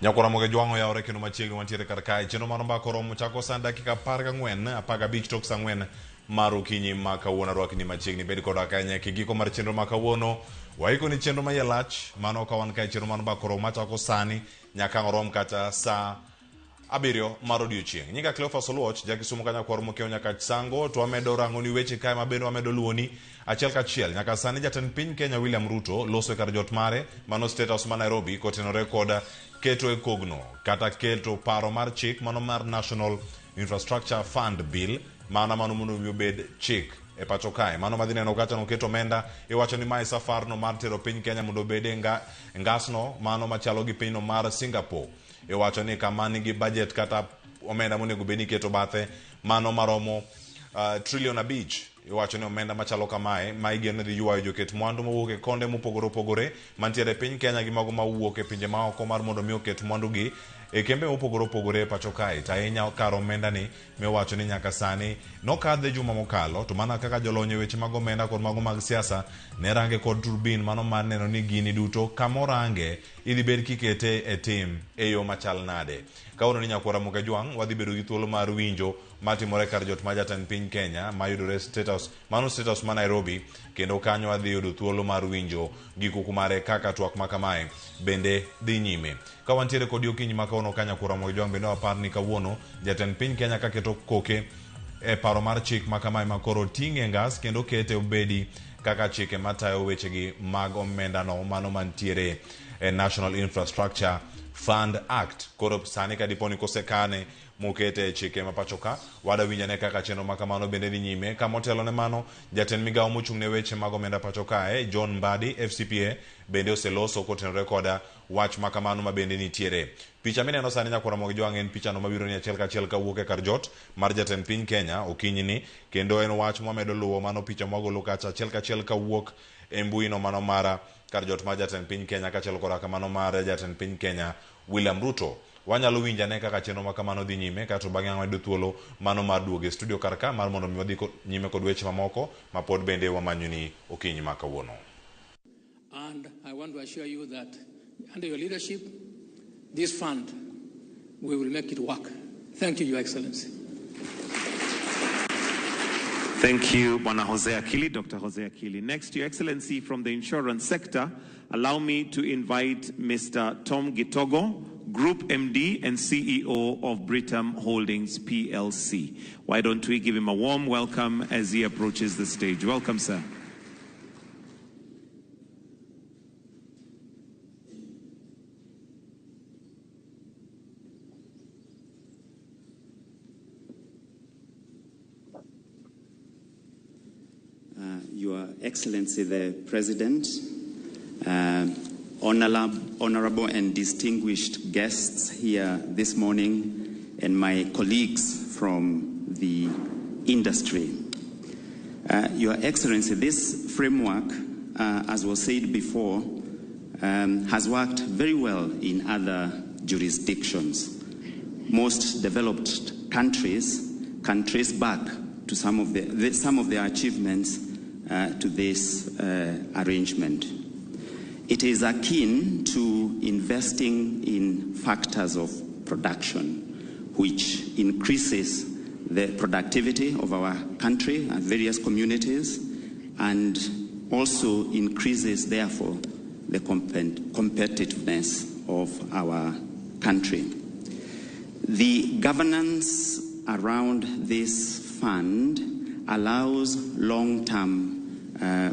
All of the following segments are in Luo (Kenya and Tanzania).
Nyakwar Ramogi Jwang' oyawore kendo machiegni wantiere kar kae. Chenro mar mbaka oromo chako sa dakika 14 15 tok sa 4 mar okinyi ma kawuono. Arwakni machiegni bed koda ka nyaka e giko mar chenro ma kawuono. Waikoni chenro ma iye lach mano ka wan kae chenro mar mbaka oromo machako sani nyaka ang' orom kata sa 7 mar odiochieng'. Nyinga Cleophas Oluoch, ja Kisumu ka nyakwar Mokeo Nyakach Sango, to wamedo rang'oni weche kae ma bende wamedo luwoni achiel kachiel. Nyaka sani jatend piny Kenya William Ruto loso e kar jot mare mano State House ma Nairobi kotenore kod keto e kogno kata keto paro mar chik mano mar National Infrastructure Fund Bill mana mano mondo mi obed chik e pacho kae. Mano madhi neno kacha noketo omenda iwacho ni mae safarno mar tero piny Kenya mondo obed e ngasno mano machalo gi pinyno mar Singapore. Iwacho ni kama nigi budget kata omenda monego bed ni iketo bathe mano maromo trilion 5. Iwacho ni omenda machalo kamae ma igeno dhi ywayo joket mwandu mowuok e konde mopogore opogore mantiere e piny Kenya gi mago mawuok e pinje maoko mar mondo mi oket mwandu gi e kembe mopogore opogore e pacho kae. To ahinya kar omenda ni miwacho ni nyaka sani nokadhe juma mokalo, to mana kaka jolony e weche mag omenda kod mago mag siasa ne range kod turbin mano mar neno ni gini duto kamorange idhi bed kikete e tim e yo machal nade. Kawuono ni nyakwar Ramogi Ajwang' wadhi bedo gi thuolo mar winjo matimore kar jot ma jatend piny Kenya mayudore State House, mano State House ma Nairobi, kendo kanyo wadhi yudo thuolo mar winjo gikuku mare kaka twak ma kamae bende dhi nyime. Ka wantiere kodi okinyi ma kawuono ka nyakwar Ramogi Ajwang' bende wapar ni kawuono jatend piny Kenya kaketo koke e paro mar chik ma kamae ma koro ting'e ngas kendo kete obedi kaka chike matayo wechegi mag omendano mano mantiere e National Infrastructure Fund Act. Koro sani ka dipo ni kosekane mokete e chike ma pacho ka, wada winjane kaka chenro ma kamano bende dhi nyime. Kama otelo ne mano, jatend migawo mochung' ne weche mag omenda pacho kae, John Mbadi, FCPA, bende oseloso kotenore koda wach ma kamano ma bende nitiere. Picha mineno sani nyakwar Ramogi Jwang' en pichano mabiro ni achiel kachiel kawuok e kar jot mar jatend piny Kenya okinyi ni, kendo en wach mwamedo luwo mano picha mwagolo kacha achiel kachiel kawuok e mbui no mano mara kar jot mar jatend piny Kenya kaachiel koda kamano mar jatend piny Kenya William Ruto. Wanyalo winjo ane kaka chenro ma kamano dhi nyime, kaeto bang'e ang' wayudo thuolo mano mar duogo e studio kar ka mar mondo mi wadhi nyime kod weche mamoko ma pod bende wamanyoni okinyi ma kawuono. And I want to assure you that under your leadership, this fund, we will make it work. Thank you, Your Excellency. Thank you, Bwana Jose Akili, Dr. Jose Akili. Next, Your Excellency, from the insurance sector, allow me to invite Mr. Tom Gitogo, Group MD and CEO of Britam Holdings PLC. Why don't we give him a warm welcome as he approaches the stage? Welcome, sir. Your Excellency, the President, honorable and distinguished guests here this morning, and my colleagues from the industry. Your Excellency, this framework, as was said before, has worked very well in other jurisdictions. Most developed countries can trace back to some of their achievements to this arrangement. It is akin to investing in factors of production, which increases the productivity of our country and various communities, and also increases, therefore, the competitiveness of our country. The governance around this fund allows long-term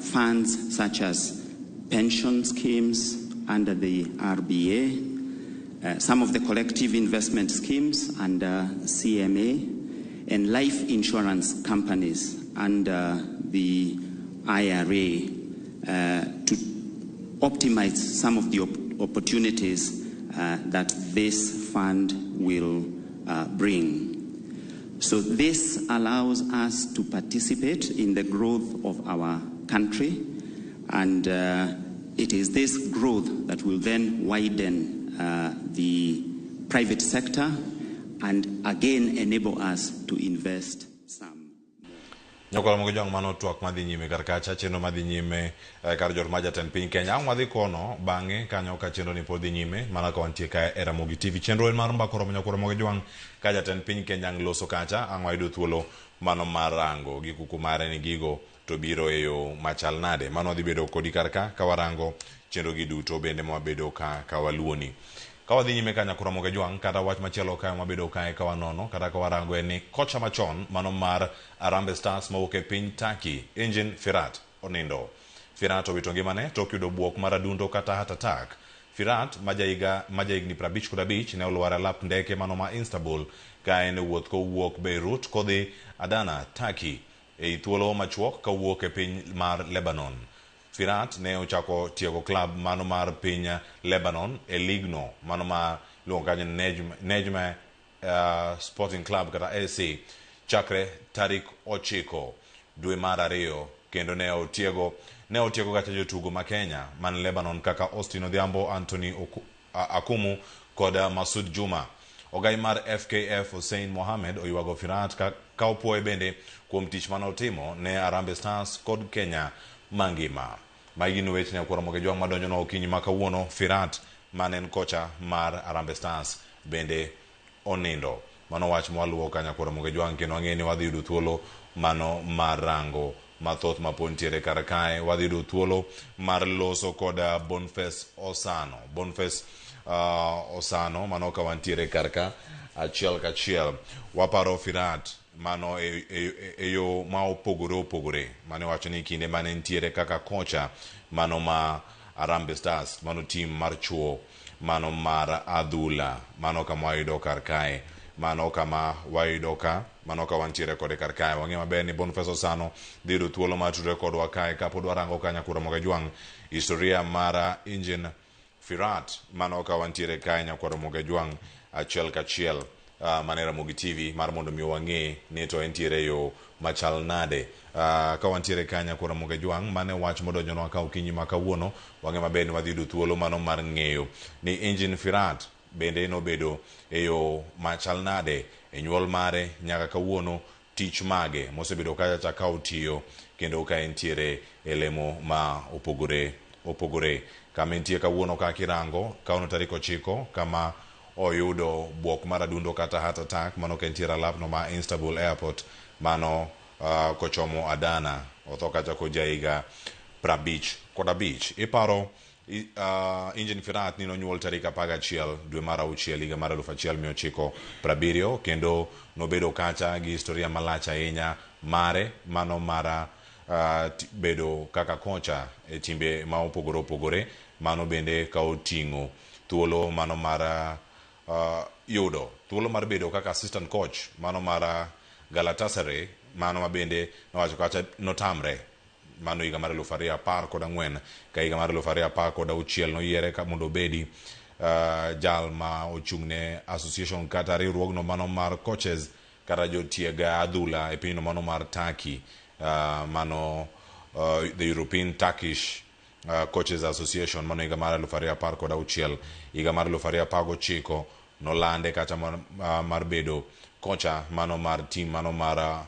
funds such as pension schemes under the RBA, some of the collective investment schemes under CMA, and life insurance companies under the IRA to optimize some of the opportunities that this fund will bring. So this allows us to participate in the growth of our country, and it is this growth that will then widen the private sector and again enable us to invest some. Nyakwar Ramogi Ojwang', mano twak madhi nyime kar kacha, chenro madhi nyime kar jot mar jatend piny Kenya. Ang' wadhi kono bang'e kanyo ka chenro ni pod dhi nyime mana ka wantie ka e Ramogi TV. Chenro en mar Mbaka Oromo Nyakwar Ramogi Ojwang' ka jatend piny Kenya ang' loso kacha, ang' wayudo thuolo mano mar rango gi kuku mare ni gigo to biro e yo machal nade. Mano wadhi bedo kodi kar ka ka warango chenro gi duto bende mawabedo ka waluoni. Ka wadhi nyime ka Nyakwar Ramogi Ojwang', kata wach machielo kae mabedo kae ka wanono kata ka warango en ni kocha machon mano mar Harambee Stars mawuok e piny Turkey, Engin Firat onindo. Firat owito ngimane tok yudo buok mar adundo kata heart attack. Firat ma jahigni 55 ne olwar e lap ndeke mano ma Istanbul ka en e wuoth kowuok Beirut kodhi Adana, Turkey ei thuolo machuok kowuok e piny mar Lebanon. Firat ne ochako tiego klab mano mar piny Lebanon e ligno mano ma iluongo kanyo ni Nejmeh Sporting Club kata AC chakre tarik 9 dwe mar 2, kendo ne otiego kacha jotugo ma Kenya man Lebanon kaka Austin Odhiambo, Anthony Akumu kod Masud Juma. Ogai mar FKF Hussein Mohamed oywago Firat ka opuoye bende kuom tich mane otimo ne Harambee Stars kod Kenya mangima. Magi gin weche Nyakwar Ramogi Ojwang' madonjonwa okinyi ma kawuono. Firat mane en kocha mar Harambee Stars bende onindo. Mano wach mwaluwo ka Nyakwar Ramogi Ojwang', kendo ang'eyo ni wadhi yudo thuolo mano mar rango mathoth mapod nitiere kar kae. Wadhi yudo thuolo mar loso kod Boniface Osano. Boniface Osano mano ka wantiere kar ka achiel kachiel. Waparo Firat mano e yo ma opogore opogore mane wacho ni kinde mane nitiere kaka kocha mano ma Harambee Stars, mano team mar chuo mano mar adhula, mano kama wayudo kar kae, mano kama wayudo ka, mano ka wantiere kode kar kae. Wang'eyo maber ni Boniface Osano dhi yudo thuolo mar tudore kodwa kae kapod warango ka Nyakwar Ramogi Ojwang' historia mar Engin Firat, mano ka wantiere kae Nyakwar Ramogi Ojwang' achiel kachiel mane Ramogi TV mar mondo mi wang'e ni to entiere yo machal nade. Ka wantiere kae Nyakwar Ramogi Ojwang', mane wach modonjonwa ka okinyi ma kawuono. Wang'e maber ni wadhi yudo thuolo mano mar ng'eyo ni Engin Firat bende nobedo e yo machal nade e nyuol mare nyaka kawuono, tich mage mosebedo kacha ka otiyo kendo ka entiere e lemo ma opogore opogore. Kama entie kawuono ka kirango, kawuono tarik 9 kama oyudo buok mar adundo kata heart attack, mano ka entiere alapno ma Istanbul Airport mano kochomo Adana, otho kacha koja higa 55. Iparo Engin Firat ni nonyuol tarik 11 dwe mar 6 higa mar 1970, kendo nobedo kacha gi historia malach ahinya mare mano mar bedo kaka kocha e timbe ma opogore opogore, mano bende ka oting'o thuolo mano mar yudo thuolo mar bedo kaka assistant coach mano mar Galatasaray, mano ma bende nowacho kacha notamre mano higa mar 2014. Ka higa mar 2016 noyiere ka mondo obedi jal ma ochung'ne association kata riwruogno mano mar coaches kata jotieg adhula e pinyno mano mar Turkey, mano the European Turkish Coaches Association, mano higa mar 2016. Higa mar 2019 nolande kacha mar bedo kocha mano mar team mano mar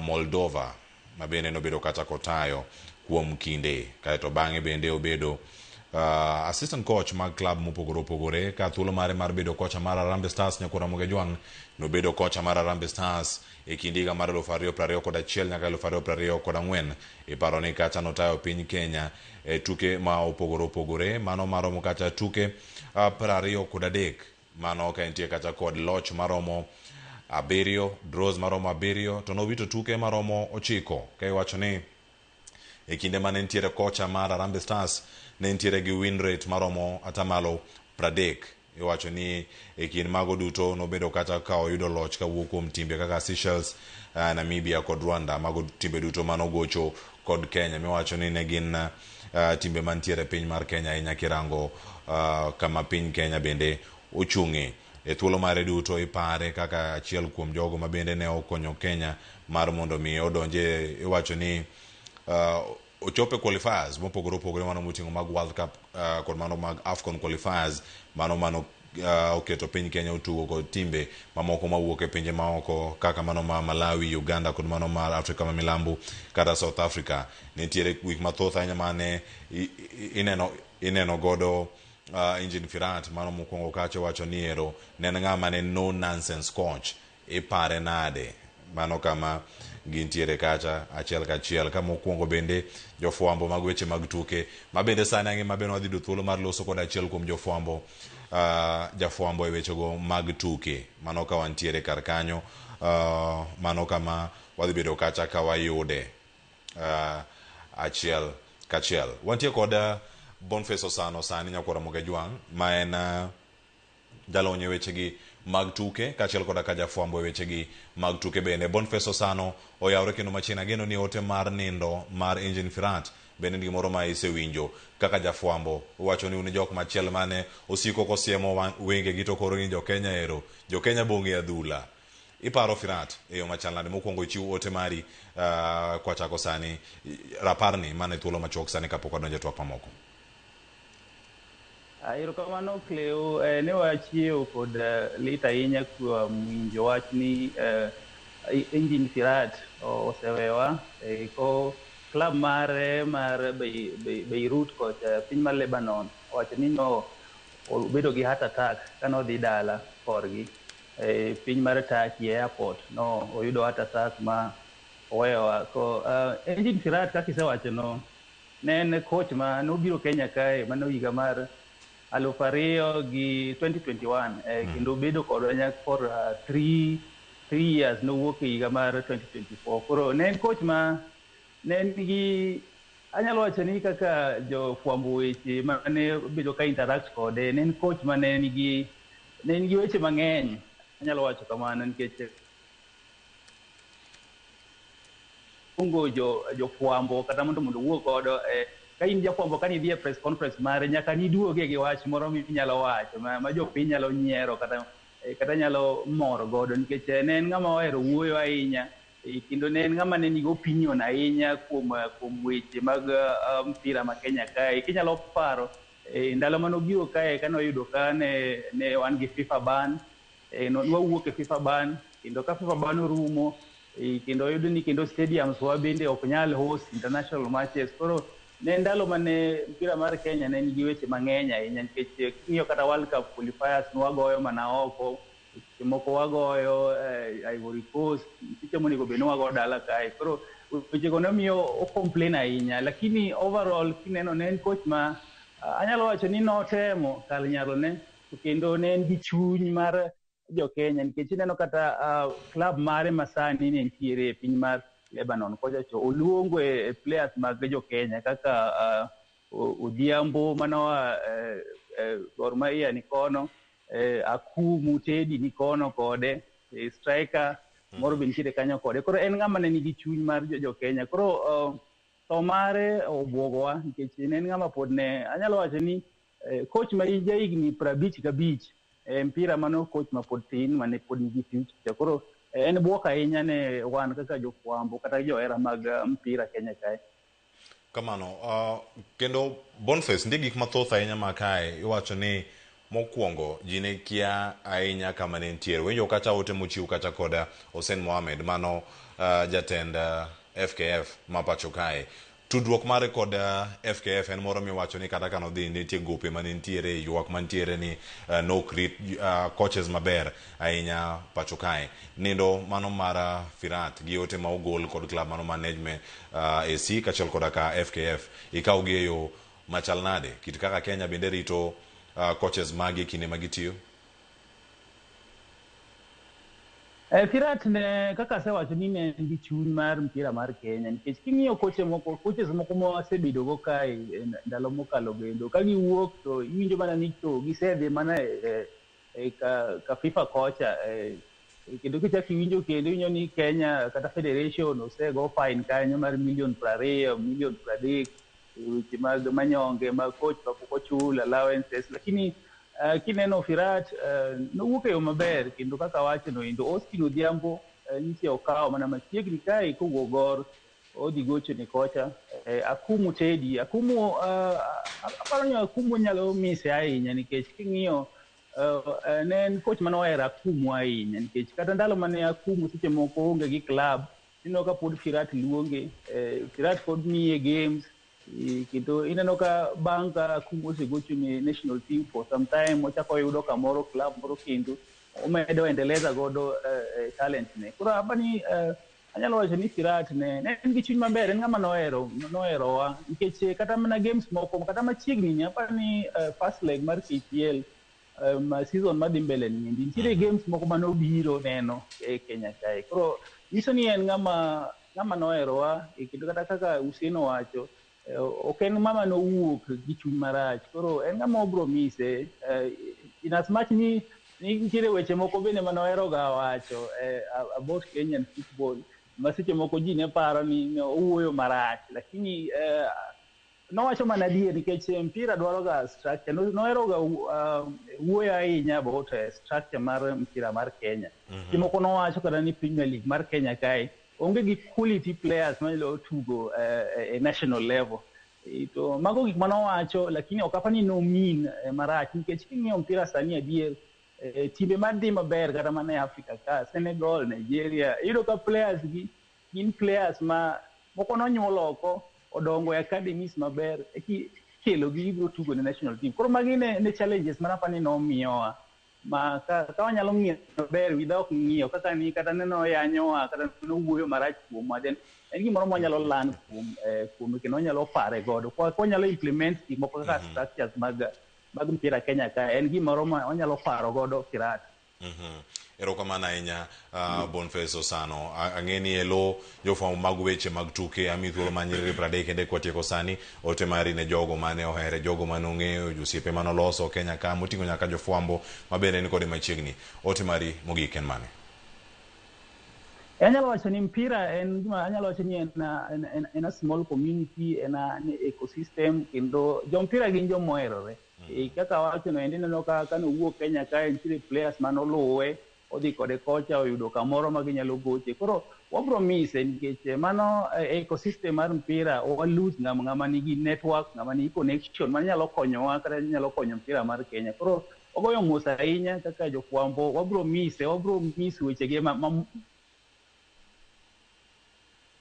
Moldova, ma bende nobedo kacha kotayo kuom kinde. Kaeto bang'e bende obedo assistant coach mag club mopogore opogore. Ka thuolo mare mar bedo kocha mar Harambee Stars, Nyakwar Ramogi Ojwang' nobedo kocha mar Harambee Stars e kind higa mar 2021 nyaka 2024. Iparo ni kacha notayo piny Kenya e tuke ma opogore opogore, mano maromo kacha tuke 23, mano ka entie kacha kod loch maromo 7, draws maromo 7, to nowito tuke maromo 9. Ka iwacho ni e kinde mane nitiere kocha mar Harambee Stars ne nitiere gi win rate maromo atamalo 30. Iwacho ni e kind mago duto nobedo kata ka oyudo loch kawuok kuom timbe kaka Seychelles, Namibia kod Rwanda. Mago timbe duto manogocho kod Kenya, miwacho ni ne gin timbe mantiere piny mar Kenya ahinya kirango kama piny Kenya bende ochung'e. E thuolo mare duto ipare kaka achiel kuom jogo ma bende ne okonyo Kenya mar mondo mi odonje, iwacho ni ochope qualifiers mopogore opogore, mano moting'o mag World Cup kod mano mag AFCON qualifiers, mano oketo piny Kenya otugo kod timbe mamoko mawuok e pinje maoko kaka mano ma Malawi, Uganda kod mano mar Afrika ma Milambo kata South Africa. Nitiere gik mathoth ahinya mane ineno godo Engin Firat mano mokwongo kacha wacho ni ero ne en ng'ama ne no nonsense coach ipare nade mano kama gintiere kacha achiel kachiel ka mokwongo bende jofwambo mag weche mag tuke ma bende sani ang'e ma bende wadhi yudo thuolo mar loso kod achiel kuom jofwambo jafwambo e wechego mag tuke mano ka wantiere kar kanyo mano kama wadhi bedo kacha ka wayude achiel kachiel wantie kod Boniface Osano sani nyakwara Mogejwang' ma en jalony e wechegi mag tuke kaachiel koda ka jafwambo e wechegi mag tuke bende. Boniface Osano oyawre kendo machiegni ageno ni ote mar nindo mar Engin Firat bende en gimoro ma isewinjo kaka jafwambo wacho ni un jok machiel mane osiko kosiemo wengegi to koro ni jo-Kenya ero jo-Kenya bong'e adhula. Iparo Firat e yo machal nade? Mokwongo ichiw ote mari kwachako sani raparni mana e thuolo machuok sani kapok wadonjo e twak mamoko. Erokamano Cleo, ne wachiewo kod lit ahinya kuom winjo wach ni Engin Firat osewewa ko club mare mar Beirut kocha piny mar Lebanon owacho ni no obedo gi heart attack kane odhi dala korgi e piny mar Turkey airport no oyudo heart attack ma oweyowa. Ko Engin Firat kaka isewacho no ne en coach ma nobiro Kenya kae mano higa mar 2000 gi 2021 kendo bedo kodwa nyaka for 3 years nowuok e higa mar 2024. Koro ne en coach ma ne nigi anyalo wacho ni kaka jofwambo weche mane obedo ka interact kode ne en coach ma ne nigi weche mang'eny anyalo wacho kamano nikech ungo jofwambo kata mondo owuo godo ka in jafwambo ka nidhi e press conference mare nyaka niduoge gi wach moro minyalo wacho ma jopiny nyalo nyiero kata nyalo mor godo nikech ne en ng'ama ohero wuoyo ahinya kendo ne en ng'ama ne nigi opinion ahinya kuom weche mag mpira ma Kenya kae. Kinyalo paro ndalo manobiro kae kane oyudo ka ne wan gi FIFA ban nwawuok e FIFA ban kendo ka FIFA ban orumo kendo oyudo ni kendo stadiums wa bende ok nyal host international matches. Koro ne ndalo mane mpira mar Kenya ne nigi weche mang'eny ahinya nikech king'iyo kata World Cup qualifiers nwagoyo mana oko seche moko wagoyo Ivory Coast seche monego bed ni wago dala kae. Koro wechego nomiyo o complain ahinya lakini overall kineno ne en coach ma anyalo wacho ni notemo kar nyalone to kendo ne en gi chuny mar jo Kenya nikech ineno kata club mare masani ne nitiere e piny mar Lebanon kocha cho oluongo e players mag jo Kenya kaka Odhiambo manoa Gor Mahia ni kono Akumu Teddy ni kono kode striker moro be nitiere kanyo kode. Koro en ng'ama ne nigi chuny mar jo Kenya. Koro tho mare obwogowa nikech ne en ng'ama pod ne anyalo wacho ni coach ma jahigni 55 mpira mano coach ma pod tin mane pod nigi future. Koro en bwok ahinya ne wan kaka jofwambo kata johera mag mpira Kenya kae. Kamano kendo Boniface nitie gik mathoth ahinya ma kae iwacho ni mokwongo ji ne kia ahinya kama ne nitiere. Winjo kacha ote mochiw kacha koda Hussein Mohamed mano jatend FKF ma pacho kae. Tudruok mare kod FKF en moro miwacho ni kata kanodhi nitie gope mane nitiere ywak mantiere ni nok rit coaches maber ahinya pacho kae. Nindo mano mar Firat gi ote ma ogol kod club mano management AC kaachiel koda ka FKF ikaw gi e yo machal nade kit kaka Kenya bende rito coaches magi kinde ma gitiyo? Firat ne kaka asewacho ni ne en gi chuny mar mpira mar Kenya nikech king'iyo coaches moko ma wasebedo go kae ndalo mokalo bendo ka giwuok to iwinjo mana ni to gisedhi mana ka FIFA kocha kendo kichako iwinjo kendo iwinjo ni Kenya kata federation osego fine kanyo mar milion 20 milion 30 weche mag manyonge mag coach mapok ochul allowances lakini kineno Firat nowuok e yo maber kendo kaka wacho no endo Austin Odhiambo nyiche okawo mana machiegni kae kowuok Gor odhi gocho ne kocha Akumu Teddy Akumu aparo ni Akumu nyalo mise ahinya nikech king'iyo Ne en coach mane ohero Akumu ahinya, nikech kata ndalo mane Akumu seche moko onge gi club, ineno ka pod Firat luonge, Firat pod miye games, kendo ineno ka bang' ka Akumu osegocho ne national team for some time, ochako oyudo kamoro club moro kendo omedo endeleza godo talent ne. Koro apani anyalo wacho ni Firat ne en gi chuny maber, en ng'ama noherowa nikech kata mana games moko kata machiegni ni apani first leg mar KPL season madhi mbele ni endi nitiere games moko manobiro neno e Kenya kae. Koro nyiso ni en ng'ama noherowa, kendo kata kaka Hussein owacho, ok en ng'ama nowuok gi chuny marach. Koro en ng'ama obro mise in as much ni nitiere weche moko bende manohero ga wacho about Kenyan football ma seche moko ji ne paro ni owuoyo marach, lakini nowacho mana adier nikech mpira dwaro ga structure. Nohero ga wuoyo ahinya about structure mar mpira mar Kenya. Seche moko nowacho kata ni Premier League mar Kenya kae onge gi quality players manyalo tugo e national level. To mago gik manowacho, lakini ok apani nomin marach, nikech king'iyo mpira sani adier, timbe madhi maber kata mana e Africa ka, Senegal, Nigeria, iyudo ka players gi gin players ma moko nonyuol oko, odongo e academies maber, kelo gi gibiro tugo ne national team. Koro magi ne challenges mana apani nomiyowa ma ka wanyalo ng'iyo maber without ng'iyo kaka ni kata neno yanyowa kata nowuoyo marach kuomwa, then en gimoro ma wanyalo learn kuome kendo wanyalo pare godo. Ka wanyalo implement gik moko kaka structures mag mpira Kenya ka, en gimoro ma wanyalo paro godo Firat. Erokamano ahinya, Boniface Osano. Ang'e ni elo jofwambo mag weche mag tuke ami thuolo mar nyiriri 30 kende kwatieko sani. Ote mari ne jogo mane ohere, jogo mane ong'eyo, osiepe mane oloso Kenya ka, moting'o nyaka jofwambo mabende ni kode machiegni. Ote mari mogik en mane? Anyalo wacho ni mpira en gima anyalo wacho ni en a small community, en a ecosystem, kendo jompira gin joma oherore. Kaka awacho no endi, ineno ka kanowuok Kenya kae nitiere players manoluwe odhi kode kocha oyudo kamoro ma ginyalo goche. Koro wabro mise nikech mano ecosystem mar mpira wa lose ng'ama nigi network, ng'ama nigi connection manyalo konyowa kata nyalo konyo mpira mar Kenya. Koro wagoyo mos ahinya kaka jofwambo, wabro mise, wabro miss wechege ma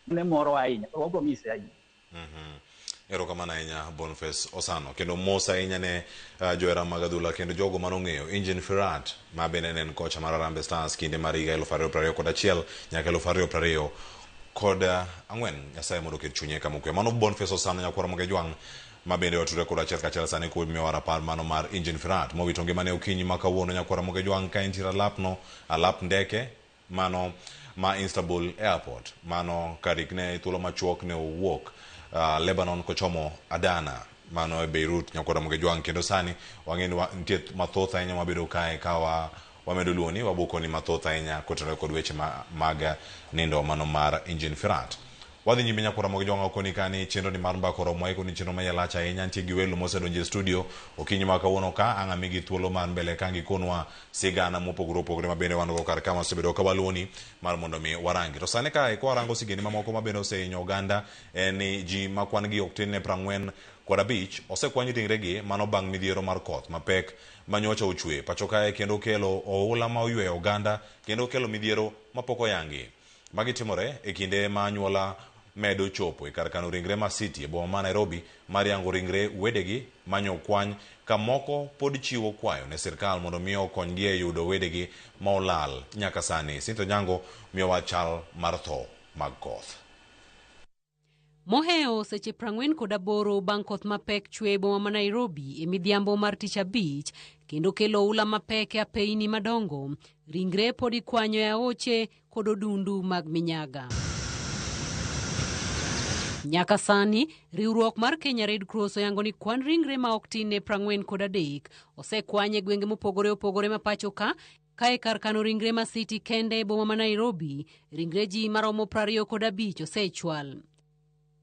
ne moro ahinya. Koro wabro mise ahinya. Erokamano ahinya, Boniface Osano, kendo mos ahinya ne johera mag adhula kendo jogo manong'eyo Engin Firat ma bende ne en kocha mar Harambee Stars kinde mar higa 2021 nyaka 2024. Nyasaye mondo oket chunye kama okwe. Mano Boniface Osano nyakwar Ramogi Jwang' ma bende watudore kod achiel kachiel sani kumiyowa rapar mano mar Engin Firat mowito ngimane okinyi ma kawuono, nyakwar Ramogi Jwang', ka entiere alapno alap ndeke mano ma Istanbul Airport mano karikne thuolo machuok ne owuok Lebanon kochomo Adana mano e Beirut, nyakwar Ramogi Jwang'. Kendo sani wang'e ni nitie mathoth ahinya mabedo kae ka wamedo luoni wabukoni mathoth ahinya kotenore kod weche mag nindo mano mar Engin Firat. Wadhi nyime, nyakwar Ramogi Jwang', okoni kani chenro ni mar Mbaka Oromo waiko ni chenro ma lach ahinya. Nitie gi welo mosedonjo e studio okinyi ma kawuono ka ang' amigi thuolo mar mbele ka gikonwa sigana mopogore opogore ma bende wan go kar ka wasebedo ka waluoni mar mondo mi warangi. To sani kae kwarango sigendni mamoko ma bende osehinyo oganda en ni ji ma kwan gi ok tin ne 45 osekwany ringregi mano bang' midhiero mar koth mapek manyocha ochwe pacho kae kendo kelo oula ma oyweyo oganda kendo kelo midhiero mapok oyangi. Magi timore e kinde ma anyuola medo chopo e kar kano ringre ma City e boma ma Nairobi mar yango ringre wedegi manyo kwany ka moko pod chiwo kwayo ne sirkal mondo mi okonygi e yudo wedegi ma olal nyaka sani. Cynthia Onyango miyowa chal mar tho mag koth. Mohewo seche 48 bang' koth mapek chwe e boma ma Nairobi e midhiambo mar tich abich kendo kelo oula mapek e apeyni madongo, ringre pod ikwanyo e aoche kod odundu mag minyaga. Nyaka sani, riwruok mar Kenya Red Cross oyango ni kwan ringre ma ok tin ne 43 osekwany e gwenge mopogore opogore ma pacho ka, kae kar kano ringre ma City kende e boma ma Nairobi, ringre ji maromo 25 osechwal.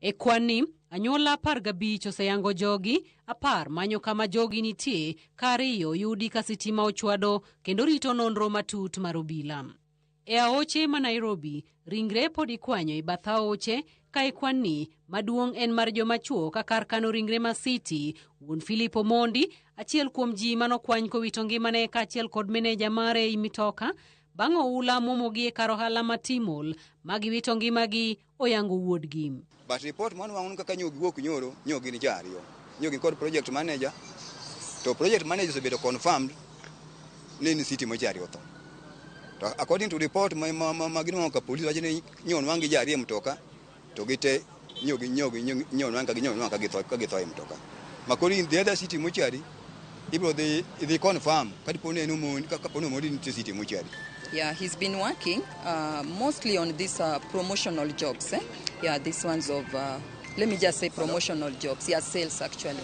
E kwan ni, anyuola 15 oseyango jogi, 10 manyo kama jogi nitie, ka ariyo oyudi ka sitima ochwado kendo rito nonro matut mar obila. E aoche ma Nairobi, ringre pod ikwanyo e bath aoche ka ikwan ni maduong' en mar joma chwo ka kar kano ringre ma City. Wuon Philip Omondi, achiel kuom ji manokwany kowito ngimane kaachiel kod meneja mare ei mitoka, bang' oula muomogi e kar ohala ma Timol ma giwito ngimagi oyango wuodgi. But report mwanwang'o ni kaka nyo giwuok nyoro, nyo gin ji ariyo. Nyo gin kod project manager, to project manager osebedo confirmed ni ni City Mortuary otho. To according to report ma ma ma, ma ginwang'o ka police wacho ni nyo onwang' gi ji ariyo e mtoka, to gite nyo gi nyo gi nyo onwang' ka gi nyo onwang' ka githo e mtoka. Ma koro in the other City Mortuary, ibro dhi idhi confirm ka dipo ni en Omondi, ka kapo ni Omondi nitie City Mortuary. Yeah, he's been working mostly on these promotional jobs. Eh? Yeah, these ones of, let me just say promotional jobs. Yeah, sales actually.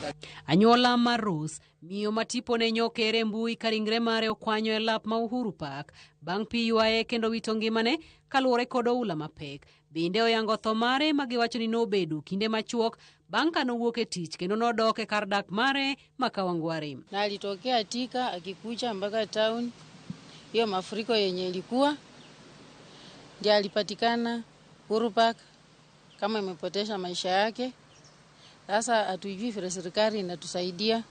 Anyuola mar Rose, miyo ma tipone nyokere e mbui ka ringre mare okwanyo e lap ma Uhuru Park bang' pi ywaye kendo wito ngimane kaluwore kod oula mapek. Bende oyango tho mare ma giwacho ni nobedo kinde machuok bang' ka nowuok e tich kendo nodok e kar dak mare ma Kawangware. Na alitokea Thika akikuja mpaka town, hiyo mafuriko yenye ilikuwa ndiye alipatikana Uhuru Park kama imepotesha maisha yake. Sasa hatujui vile serikali inatusaidia,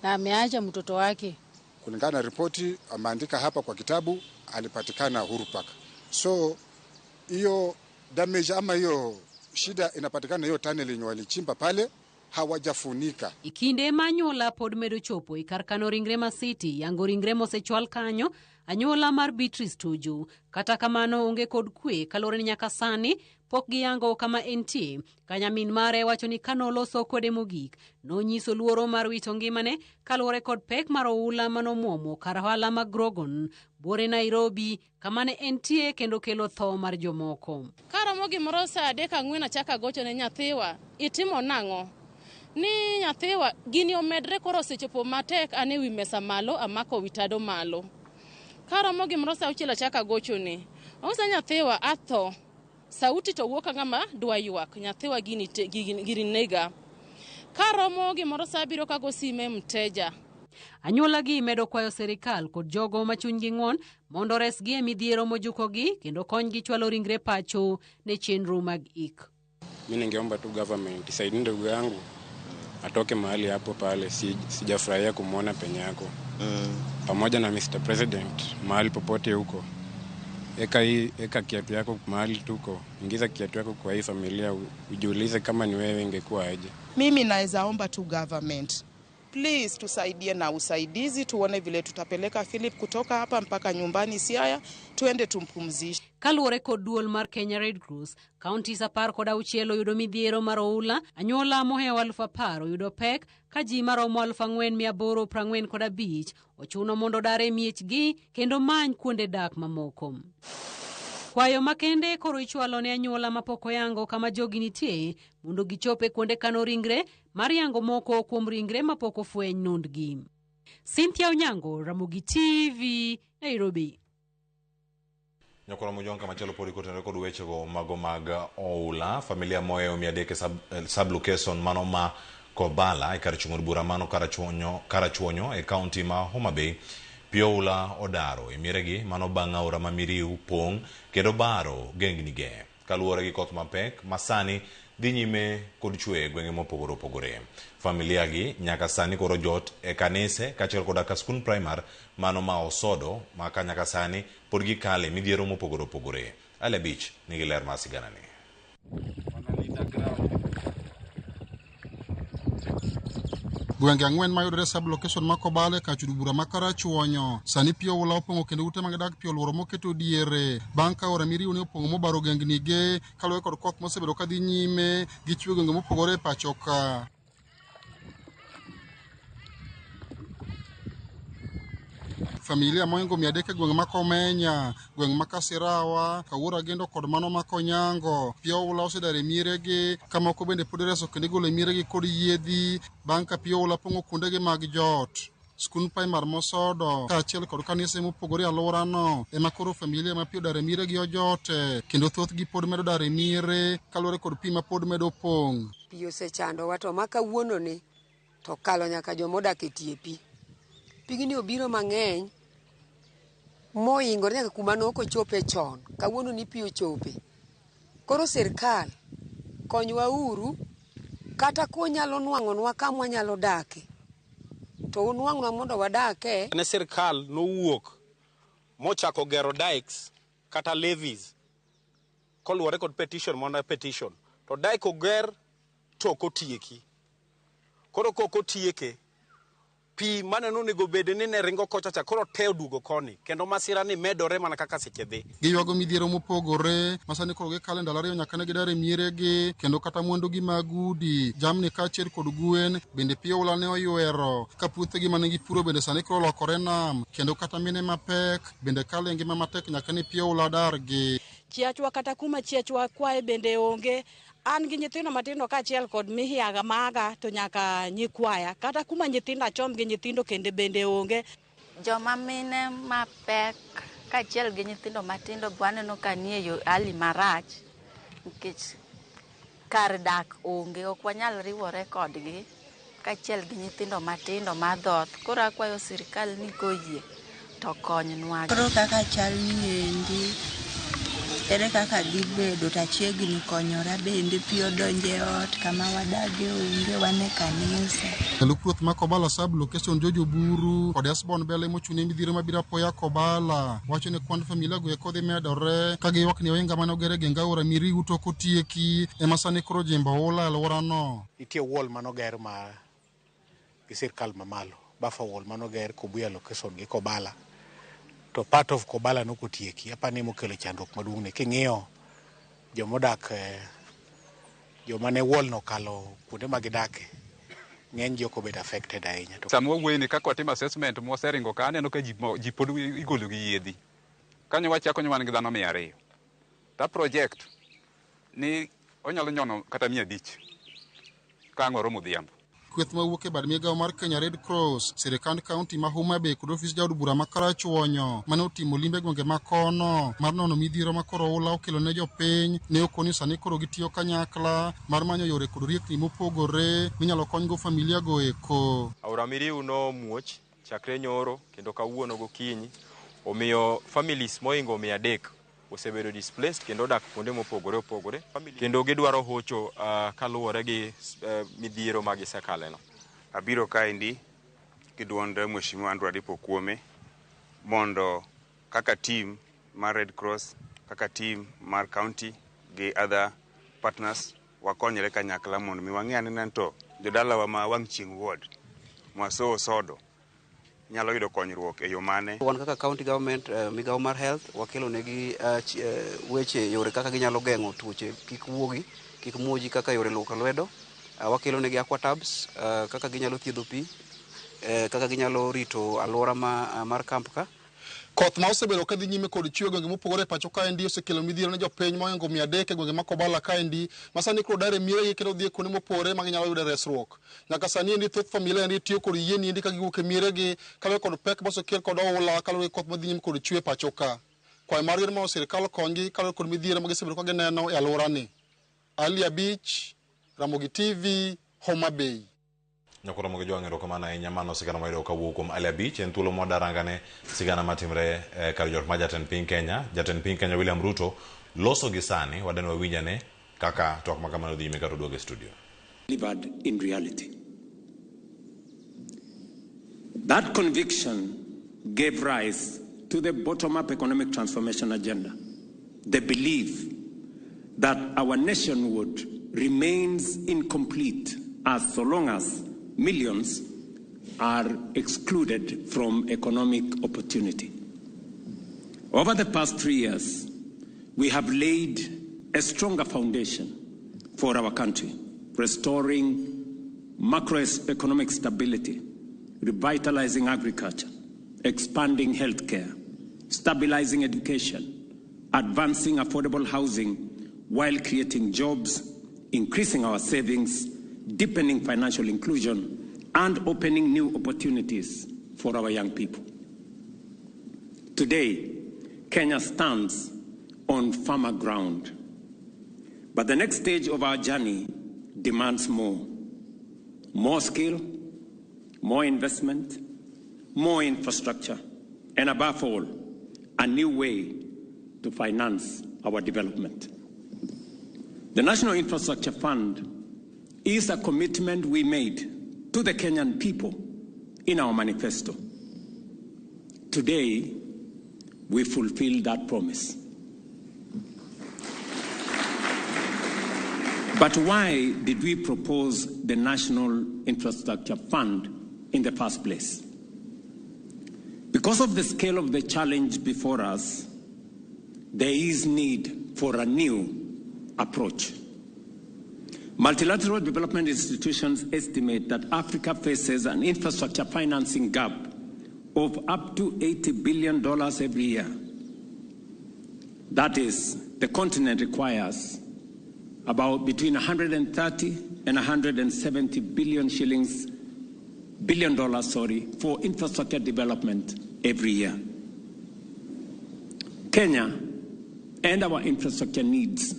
na ameacha mtoto wake. Kulingana na ripoti ameandika hapa kwa kitabu, alipatikana Uhuru Park. So hiyo damage ama hiyo shida inapatikana hiyo tunnel yenye walichimba pale hawajafunika. E kinde ma anyuola pod medo chopo e kar kano ringre ma City yango ringre mosechwal kanyo, anyuola mar Beatrice Tuju kata kamano onge kod kwe kaluwore ni nyaka sani pok giyango kama entie. Ka nyamin mare wacho ni kanoloso kode mogik nonyiso luoro mar wito ngimane kaluwore kod pek mar oula manomuomo kar ohala ma Grogon buore Nairobi kama ne entie kendo kelo tho mar jomoko. Karomo gimoro saa 3 4 achako agocho ne nyathiwa, itimo nang'o? Ni nyathiwa gini omedre koro osechopo matek, an ewi mesa malo amako wi tado malo. Karomo gimoro saa 6 achako agochone. Onyisa nyathiwa atho. Sauti to wuok ka ng'ama dwa ywak. Nyathiwa gini, gini nega. Karomo gimoro saa 7 kago sime mteja. Anyuola gi medo kwayo sirikal kod jogo ma chunygi ng'won mondo oresgi e midhiero mojukogi kendo konygi chwalo ringre pacho ne chenro mag ik. Mi ningeomba tu government isaidie ndugu yangu atoke mahali hapo pale, sijafurahia kumwona penye yako pamoja na Mr. President mahali popote huko. Eka hii, eka kiatu yako mahali tuko, ingiza kiatu yako kwa hii familia, ujiulize kama ni wewe ingekuwa aje. Mimi naweza omba tu government please tusaidie na usaidizi, tuone vile tutapeleka Philip kutoka hapa mpaka nyumbani Siaya, tuende tumpumzishe. Kaluwore kod duol mar Kenya Red Cross, counties 16 oyudo midhiero mar oula, anyuola mohewo 10,000 oyudo pek ka ji maromo 4,845 ochuno mondo odar e miechgi kendo many kuonde dak mamoko. Kwayo makende koro ichwalo ne anyuola mapok oyango kama jogi nitie mondo gichop e kuonde kano ringre mar yango moko kuom ringre mapok ofweny nondgi. Cynthia Onyango, Ramogi TV, Nairobi. Nyakwara Mojwang' kamachielo pod ikotenore kod wechego mago mag oula. Familia mohewo 300 e sub location mano ma Kobala e kar chung' od bura mano Karachuonyo e kaunti ma Homa Bay. Pi oula odaro e mieregi mano bang' aora ma Miriu pong' kendo baro gengni ge kaluwore gi koth mapek masani dhi nyime kod chwe e gwenge mopogore opogore. Familia gi nyaka sani koro jot e kanise kaachiel koda ka skund primar mano ma Osodo ma ka nyaka sani pod gikale midhiero mopogore opogore. Ale Beach nigi ler mar siganani. Gwenge 4 mayudore sub location ma Kobale kar chudo bura ma Karachuonyo sani pi oula opong'o kendo ute mag dak pi oluoro moketo diere bang' ka aora Miriu ne opong'o mobaro gengni ge kaluwore kod koth mosebedo kadhi nyime gi chwe gwenge mopogore e pacho ka. Familia moingo 300 e gweng' ma Komenya, gweng' ma Kasirawa, Kawuoro Agendo kod mano ma Konyango. Pi oula osedar e mieregi, ka moko bende pod ireso kendo igolo e mieregi kod yiedhi bang' ka pi oula pong'o kuondegi mag jot. Skund primar Mosodo kaachiel kod kanise mopogore e alworano ema koro familia ma pi odar e mieregi ojote, kendo thothgi pod medo dar e miere kaluwore kod pi ma pod medo pong'. Pi osechandowa to ma kawuononi to kalo nyaka joma odak e tie pi. Pigni obiro mang'eny Moingore nyaka kuma ne ok ochope chon, kawuono ni pi ochope. Koro sirkal, konywa uru, kata kunyalo nwang'onwa kama wanyalo dake, to unwang'nwa mondo wadake. Ne sirkal nowuok mochako gero dikes kata levies koluwore kod petition mana petition to dike oger to ok otieki. Koro kok otieke, pi mane nonego bed ni ne ringo kocha cha koro te oduogo koni kendo masira ni medore mana kaka seche dhi. Giywago midhiero mopogore ma sani koro gikalo e ndalo ariyo nyaka ne gidar e mieregi kendo kata mwandugi mag udi, jamni kaachiel kod gwen bende pi oula ne oywero ka puothegi mane gipuro bende sani koro olokore nam kendo kata mine mapek bende kalo e ngima matek nyaka ne pi oula dargi. Chiachwa kata kuma chiachwa kwaye bende onge. An gi nyithindo matindo kaachiel kod mihiaga maga to nyaka nyikwaya. Kata kuma nyithindo achom gi nyithindo kende bende onge. Joma mine mapek kaachiel gi nyithindo matindo be waneno ka nie yo hali marach nikech kar dak onge, ok wanyal riwore kodgi kaachiel gi nyithindo matindo madhoth. Koro akwayo sirikal ni koyie to konywa. Koro kaka chal ni endi, ere kaka gibedo to achiegni konyora bende pi odonjo e ot kama wadage onge wan e kanisa. Jalup ruoth ma Kobala sub location George Oburu kod Esbon Bele mochung' ne midhiero mabiro apoya Kobala wacho ni kwand familia go eko dhi medore ka giywak ni ohinga mane oger e geng aora Miriu tok otieki ema sani koro jimbo oula e alworano. Nitie wall manoger ma gi sirkal mamalo, buffer wall manoger Kobuya location gi Kobala. To part of Kobala nokotieki, apani emokelo chandruok maduong' ni. King'iyo jomodak, joma ne wall no okalo kuonde ma gidake, ng'eny ji ok obedo affected ahinya. To sama wawuoyo ni kaka watimo assessment mwaseringo ka aneno ka ji pod igolo gi yiedhi. Kanyo wachako ni wan gi dhano 200. Ta project ni onyalo nyono kata 500 ka ang' oromo odhiambo. Kweth mawuok e bad migawo mar Kenya Red Cross, sirikand kaunti ma Homa Bay kod ofis jaod bura ma Karachuonyo mane otimo limbe e gwenge ma kono mar nono midhiero ma koro oula okelo ne jopiny ne okoni sani koro gitiyo kanyakla mar manyo yore kod riekni mopogore minyalo konygo familia go eko. Aora Miriu nomuoch chakre nyoro kendo kawuono gokinyi, omiyo families mohingo 300 osebedo displaced kendo odak kuonde mopogore opogore kendo gidwaro hocho kaluwore gi midhiero ma gisekaleno. Abiro kaendi gi duond Mheshimiwa Andrew Adipo Okuome mondo kaka team mar Red Cross, kaka team mar county gi other partners wakonyre kanyakla mondo mi wang'e anena ni to jodalawa ma wang' chieng' ward Mwaso Sodo nyalo yudo konyruok e yo mane. Wan kaka county government, migawo mar health wakelo negi weche yore kaka ginyalo geng'o tuoche kik wuogi, kik muoji kaka yore luoko lwedo. Wakelo negi aquatabs, kaka ginyalo thiedho pi, kaka ginyalo rito alwora mar camp ka. Koth ma osebedo kadhi nyime kod chwe e gwenge mopogore e pacho kaendi osekelo midhiero ne jopiny mohingo 300 e gwenge ma Kobala kaendi ma sani koro dar e mieregi kendo dhi e kuonde mopogore ma ginyalo yude resruok. Nyaka sani endi thoth familia endi tiyo kod yien endi ka giwuok e mieregi kaluwore kod pek mosekel kod oula kaluwore gi koth madhi nyime kod chwe e pacho ka. Kwayo margi en mondo sirikal okonygi kaluwore kod midhiero ma gisebedo ka gineno e alworani. Ali Abich, Ramogi TV, Homa Bay. Nyakoro mogi jwang'e erokamano ahinya mano sigana mayudo kawuok kuom Ali Abich en thuolo mwadarangane sigana matimre kar jot ma jatend piny Kenya. Jatend piny Kenya William Ruto loso gi sani wadeni wawinjane kaka twak ma kamano dhi nyime kata oduogo e studio. Delivered in reality. That conviction gave rise to the bottom-up economic transformation agenda, the belief that our nationhood remains incomplete as so long as millions are excluded from economic opportunity. Over the past 3 years, we have laid a stronger foundation for our country, restoring macroeconomic stability, revitalizing agriculture, expanding healthcare, stabilizing education, advancing affordable housing while creating jobs, increasing our savings, deepening financial inclusion, and opening new opportunities for our young people. Today, Kenya stands on firmer ground. But the next stage of our journey demands more. More skill, more investment, more infrastructure, and above all, a new way to finance our development. The National Infrastructure Fund is a commitment we made to the Kenyan people in our manifesto. Today, we fulfill that promise. But why did we propose the National Infrastructure Fund in the first place? Because of the scale of the challenge before us, there is need for a new approach. Multilateral development institutions estimate that Africa faces an infrastructure financing gap of up to $80 billion every year. That is, the continent requires about between 130 and 170 billion shillings, billion dollars, sorry, for infrastructure development every year. Kenya and our infrastructure needs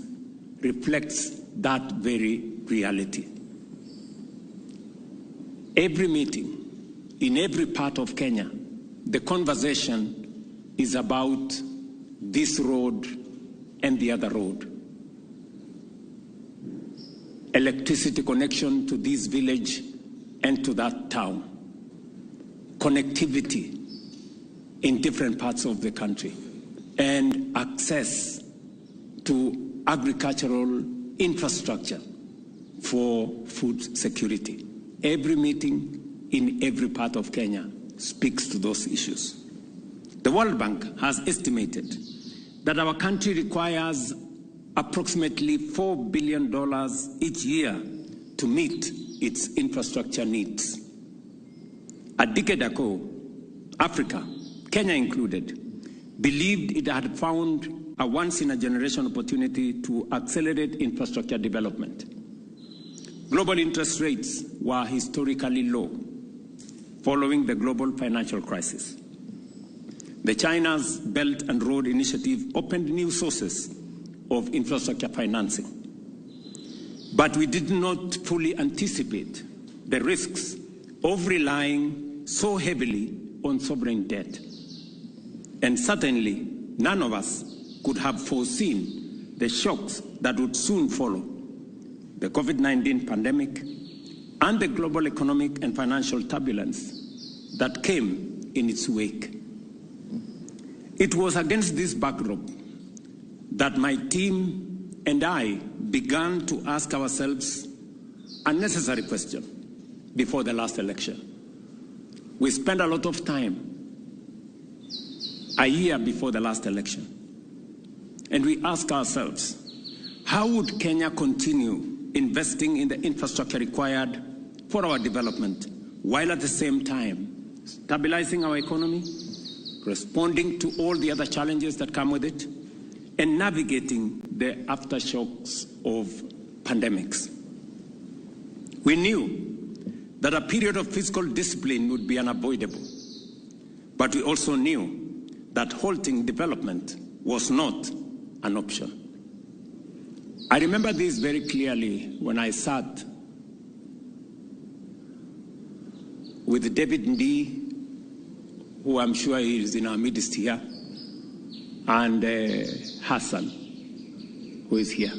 reflects that very reality. Every meeting in every part of Kenya, the conversation is about this road and the other road. Electricity connection to this village and to that town. Connectivity in different parts of the country, and access to agricultural infrastructure for food security. Every meeting in every part of Kenya speaks to those issues. The World Bank has estimated that our country requires approximately $4 billion each year to meet its infrastructure needs. A decade ago, Africa, Kenya included, believed it had found a once-in-a-generation opportunity to accelerate infrastructure development. Global interest rates were historically low following the global financial crisis. The China's Belt and Road Initiative opened new sources of infrastructure financing. But we did not fully anticipate the risks of relying so heavily on sovereign debt. And certainly, none of us could have foreseen the shocks that would soon follow the COVID-19 pandemic and the global economic and financial turbulence that came in its wake. It was against this backdrop that my team and I began to ask ourselves a necessary question before the last election. We spent a lot of time a year before the last election, and we asked ourselves, how would Kenya continue investing in the infrastructure required for our development while at the same time stabilizing our economy, responding to all the other challenges that come with it, and navigating the aftershocks of pandemics? We knew that a period of fiscal discipline would be unavoidable, but we also knew that halting development was not an option. I remember this very clearly when I sat with David Ndii, who I'm sure is in our midst here, and Hassan, who is here,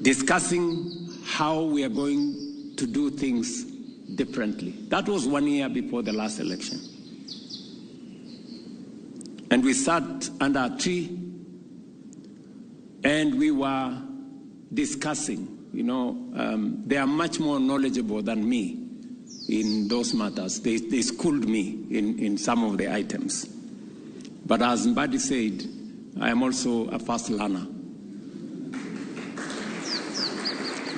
discussing how we are going to do things differently. That was 1 year before the last election. And we sat under a tree and we were discussing. You know, they are much more knowledgeable than me in those matters. They schooled me in some of the items. But as Mbadi said, I am also a fast learner.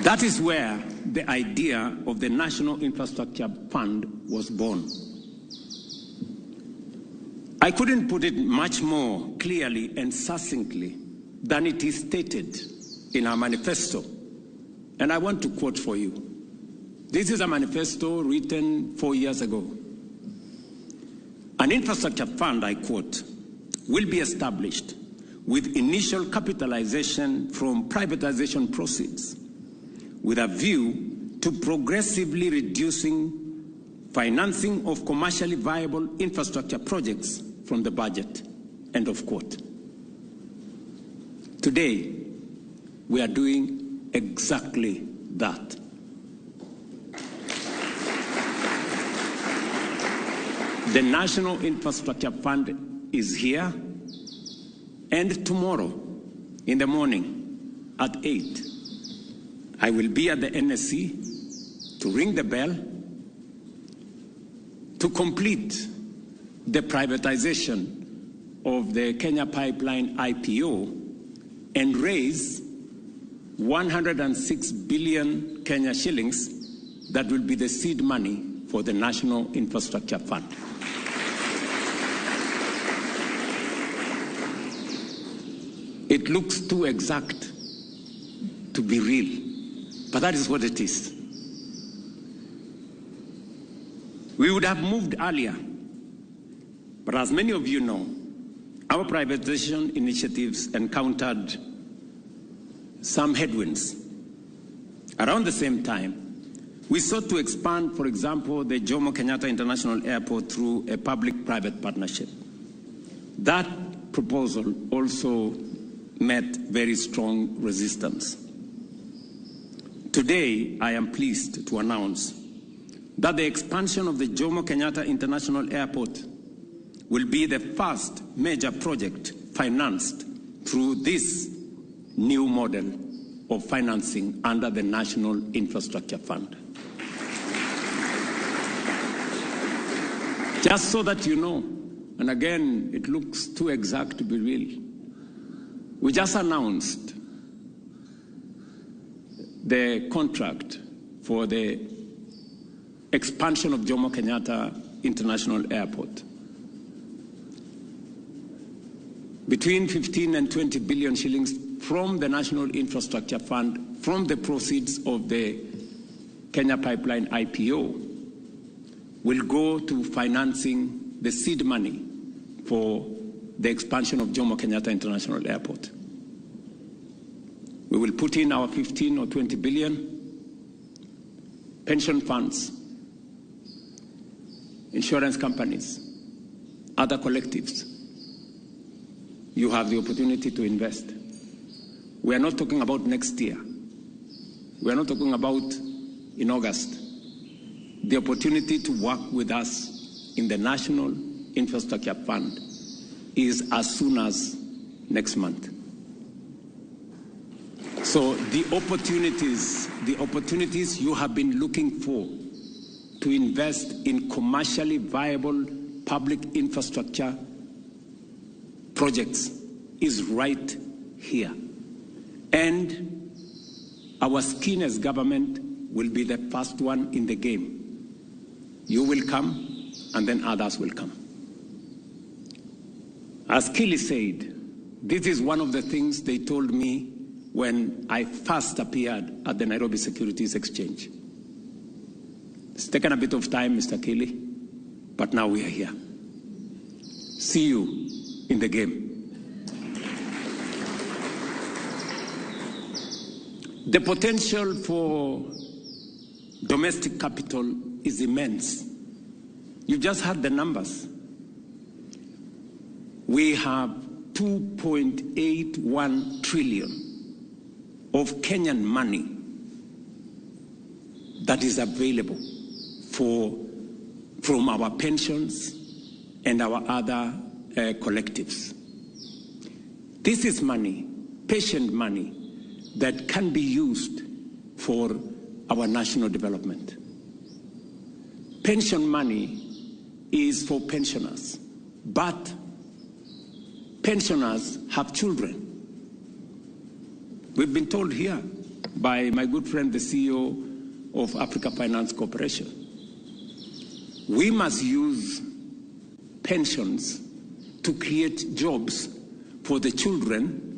That is where the idea of the National Infrastructure Fund was born. I couldn't put it much more clearly and succinctly than it is stated in our manifesto. And I want to quote for you. This is a manifesto written 4 years ago. An infrastructure fund, I quote, will be established with initial capitalization from privatization proceeds, with a view to progressively reducing financing of commercially viable infrastructure projects from the budget, end of quote. Today, we are doing exactly that. The National Infrastructure Fund is here, and tomorrow in the morning at 8, I will be at the NSC to ring the bell to complete the privatization of the Kenya Pipeline IPO and raise 106 billion Kenya shillings that will be the seed money for the National Infrastructure Fund. It looks too exact to be real, but that is what it is. We would have moved earlier, but as many of you know, our privatization initiatives encountered some headwinds. Around the same time, we sought to expand, for example, the Jomo Kenyatta International Airport through a public-private partnership. That proposal also met very strong resistance. Today, I am pleased to announce that the expansion of the Jomo Kenyatta International Airport will be the first major project financed through this new model of financing under the National Infrastructure Fund. Just so that you know, and again, it looks too exact to be real, we just announced the contract for the expansion of Jomo Kenyatta International Airport. Between 15 and 20 billion shillings from the National Infrastructure Fund, from the proceeds of the Kenya Pipeline IPO, will go to financing the seed money for the expansion of Jomo Kenyatta International Airport. We will put in our 15 or 20 billion, pension funds, insurance companies, other collectives. You have the opportunity to invest. We are not talking about next year. We are not talking about in August. The opportunity to work with us in the National Infrastructure Fund is as soon as next month. So the opportunities you have been looking for to invest in commercially viable public infrastructure projects is right here. And our skin as government will be the first one in the game. You will come, and then others will come. As Kili said, this is one of the things they told me when I first appeared at the Nairobi Securities Exchange. It's taken a bit of time, Mr. Kili, but now we are here. See you in the game. The potential for domestic capital is immense. You just had the numbers. We have 2.81 trillion of Kenyan money that is available from our pensions and our other collectives. This is money, patient money, that can be used for our national development. Pension money is for pensioners, but pensioners have children. We've been told here by my good friend, the CEO of Africa Finance Corporation, we must use pensions to create jobs for the children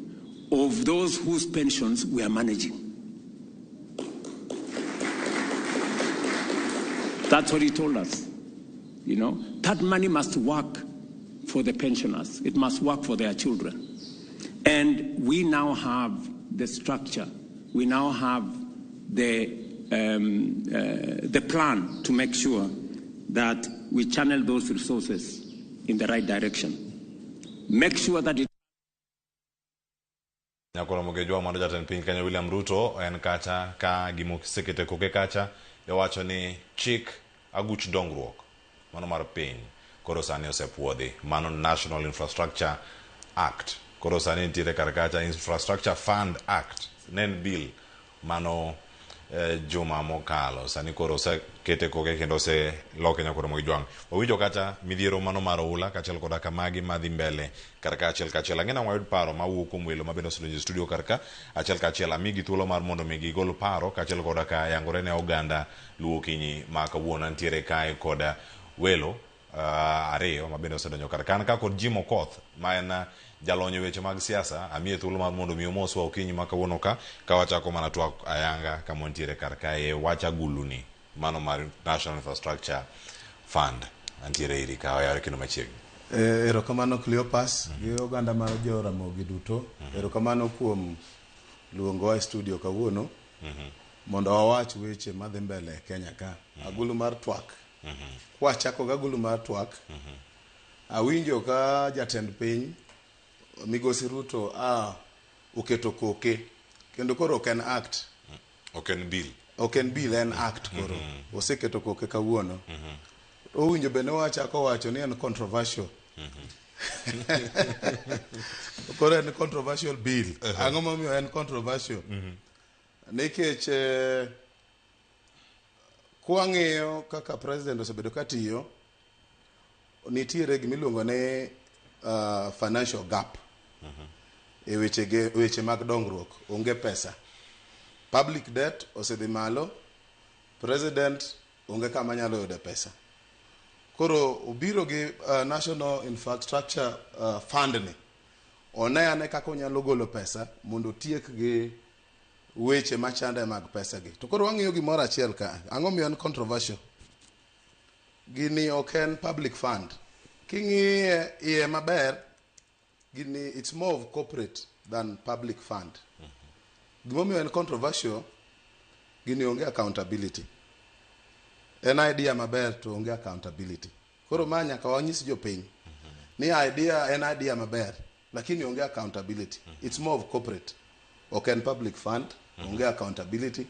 of those whose pensions we are managing. That's what he told us. You know, that money must work for the pensioners. It must work for their children. And we now have the structure. We now have the plan to make sure that we channel those resources in the right direction. Make sure that it Nyakoro Mogejwa mano jatend piny Kenya William Ruto en kacha ka gimosekete koke kacha iwacho ni chik aguch dongruok mano mar piny koro sani osepuodhi mano National Infrastructure Act koro sani nitiere kar kacha Infrastructure Fund Act ne en bill mano eh, juma mokalo sani koro osekete koke kendo oseloke nyakoro Mogejwang wawinjo kacha midhiero mano mar oula kaachiel koda ka magi madhi mbele kar ka achiel kachiel ang'e nang'o wayud paro mawuok kuom welo mabende osedonjo e studio kar ka achiel kachiel amigi thuolo mar mondo mi gigol paro kaachiel koda ka yangore ne oganda luo okinyi ma kawuono antiere kae koda welo ariyo ma bende osedonjo kar ka. An ka kod Jim Okoth ma en jalony e weche mag siasa, amiye thuolo mar mondo mi omoswa okinyi ma kawuono ka ka wachako mana twak ayanga kama wantiere kar kae wach aguluni mano mar National Infrastructure Fund. Antiere iri ka oyawre kendo machiegni. Erokamano Cleopas gi oganda mar jo Ramogi duto. Erokamano kuom luongowa e studio kawuono mondo wawach weche madhi mbele e Kenya ka. Agulu mar twak. Kwachako gi agulu mar twak, awinjo ka jatend piny Migosi Ruto a oketo koke kendo koro ok en act. Ok en bill. Ok en bill, en act koro. Oseketo koke kawuono. Owinjo bed ni wachako wacho ni en controversial. Koro en controversial bill. Ang'o momiyo en controversial? Nikech kwang'iyo kaka president osebedo katiyo, nitiere gimiluongo ni financial gap e weche mag dongruok. Onge pesa. Public debt osedhi malo, president onge kama nyalo yude pesa. Koro obiro gi National Infrastructure Fund ni. One ane kaka onyalo golo pesa mondo otiek gi weche machande mag pesa gi. To koro wang'iyo gimoro achiel ka. Ang'o miyo en controversial? Gini ok en public fund. King'iye iye maber, gini it's more of corporate than public fund. Gimomiyo en controversial, gini onge accountability. En idea maber to onge accountability. Koro ma nyaka wanyis jopiny ni idea en idea maber, lakini onge accountability. It's more of corporate. Ok en public fund, onge accountability.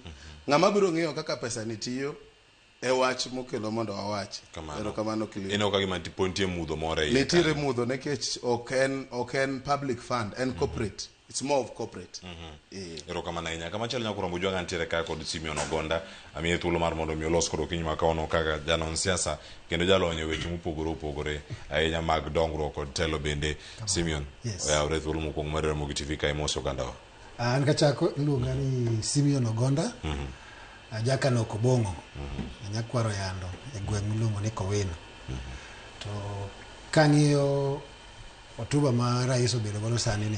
Ng'ama biro ng'iyo kaka pesa ni tiyo e wach mokelo mondo wawach. Erokamano Clio. Ineno ka gima tipo nitie mudho moro e iye Nitiere kanyo. mudho nikech ok en public fund, en corporate. It's more of corporate. Erokamano ahinya. Kamachielo nyakoro Mujwanga nitiere ka kod Simeon Ogonda. Amiye thuolo mar mondo mi olos kod okinyi ma kawuono kaka janon siasa kendo jalony e weche mopogore opogore ahinya mag dongruok kod telo bende. Simeon, Yes. oyawre thuolo mokwongo mar Ramogi TV ka imoso ogandawa. An kachako iluonga ni Simeon Ogonda, ajakano Kobong'o, nyakwaro Yando e gweng' miluongo ni Kowino. To kang'iyo hotuba ma rais obedo godo sani ni,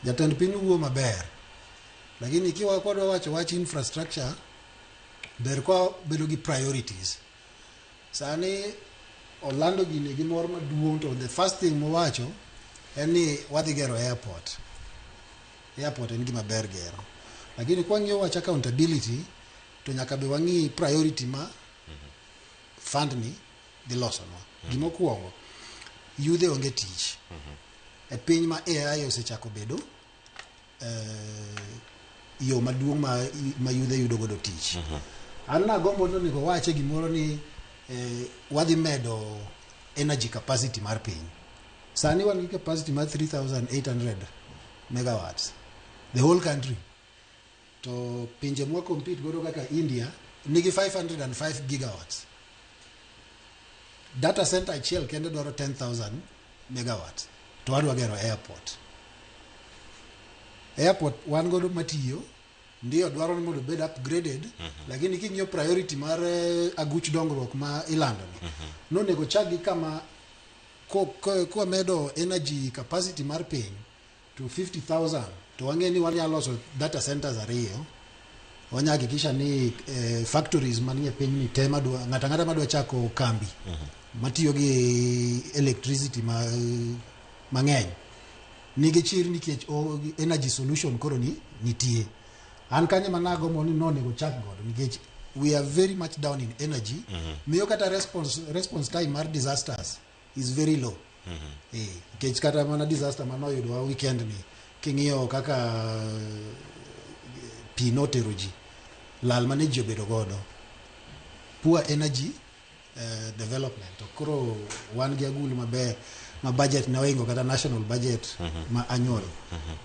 jatend piny wuo maber, lakini kiwa kwadwa wacho wach infrastructure, ber kwa bedo gi priorities. Sani olando gini gi mor maduong' to the first thing mowacho en ni wadhi gero airport. Airport en gima ber gero. Lakini kwang'iyo wach accountability to nyaka be wang'i priority ma fund ni dhi losonwa. Gimokwongo, yudhe onge tich. E piny ma AI osechako bedo yo maduong' ma yudhe yudo godo tich. An nagombo ni onego wache gimoro ni wadhi medo energy capacity mar piny. Sani wan gi capacity mar 3800 megawatts the whole country. To pinje mwa compete godo kaka India nigi 505 gigawatts. Data center achiel kende dwaro 10,000 megawatts. To wadwa gero airport. Airport wan godo matiyo, ndiyo dwaro ni mondo obed upgraded, lakini king'iyo priority mar aguch dongruok ma ilando ni, nonego chak gi kama kwamedo energy capacity mar piny to 50,000 to wang'e ni wanyalo loso data centers ariyo, wanya hakikisha ni factories manie piny ni te madwa ng'ato ang'ata madwa chako kambi matiyo gi electricity mang'eny nigi chir nikech energy solution koro ni nitie. An kanyo ema nagombo ni nonego chak godo nikech we are very much down in energy. Miyo kata response time mar disasters is very low. Eh, nikech kata mana disaster manoyudowa weekend ni king'iyo kaka pi notero ji lal mane ji obedo godo poor energy development to koro wan gi agulu maber ma budget ne oingo kata national budget ma annual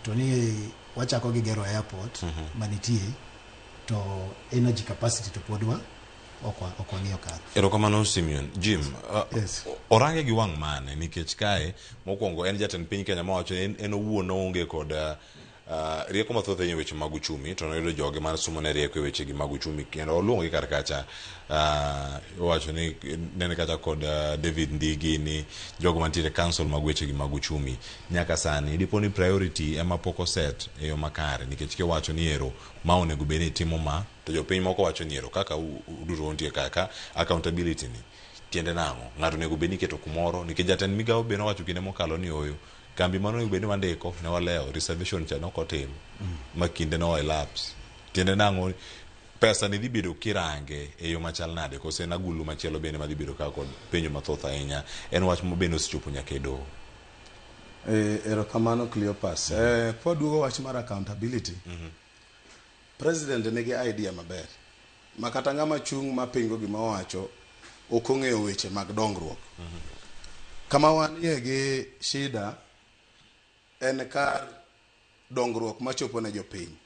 to ni wachako gi gero airport manitie to energy capacity to pod wa ok wang'iyo kanyo. Erokamano Simeon. Jim, orange gi wang' mane nikech kae mokwongo en jatend piny Kenya mawacho ni en owuon oonge kod rieko mathoth e weche mag uchumi to noyudo joge mar somo ne rieko e weche gi mag uchumi kendo oluongogi kar kacha owacho ni nene kacha kod David Ndigi ni jogo mantiere council mag weche gi mag uchumi nyaka sani dipo ni priority ema pok oset e yo makare nikech kiwacho ni ero ma onego bed ni itimo ma to jopiny moko wacho ni ero kaka uduto untie kaka accountability ni tiende nang'o ng'ato onego bed ni iketo kumoro nikech jatend migawo be nowacho kinde mokalo ni oyo kambi mano onego bed ni wandiko ne walewo reservation cha nok otim ma kinde no elapse tiende nang'o pesa ni dhi bedo kirange e yo machal nade kose en agulu machielo bende madhi bedo ka kod penjo mathoth ahinya en wach ma bende osechopo nyaka e doho. Erokamano Cleopas. Kwaduogo wach mar accountability, President nigi idea maber ma kata ng'ama chung' mapingo gima owacho ok ong'eyo weche mag dongruok. Kama wanie gi shida en kar dongruok machopo ne jopiny.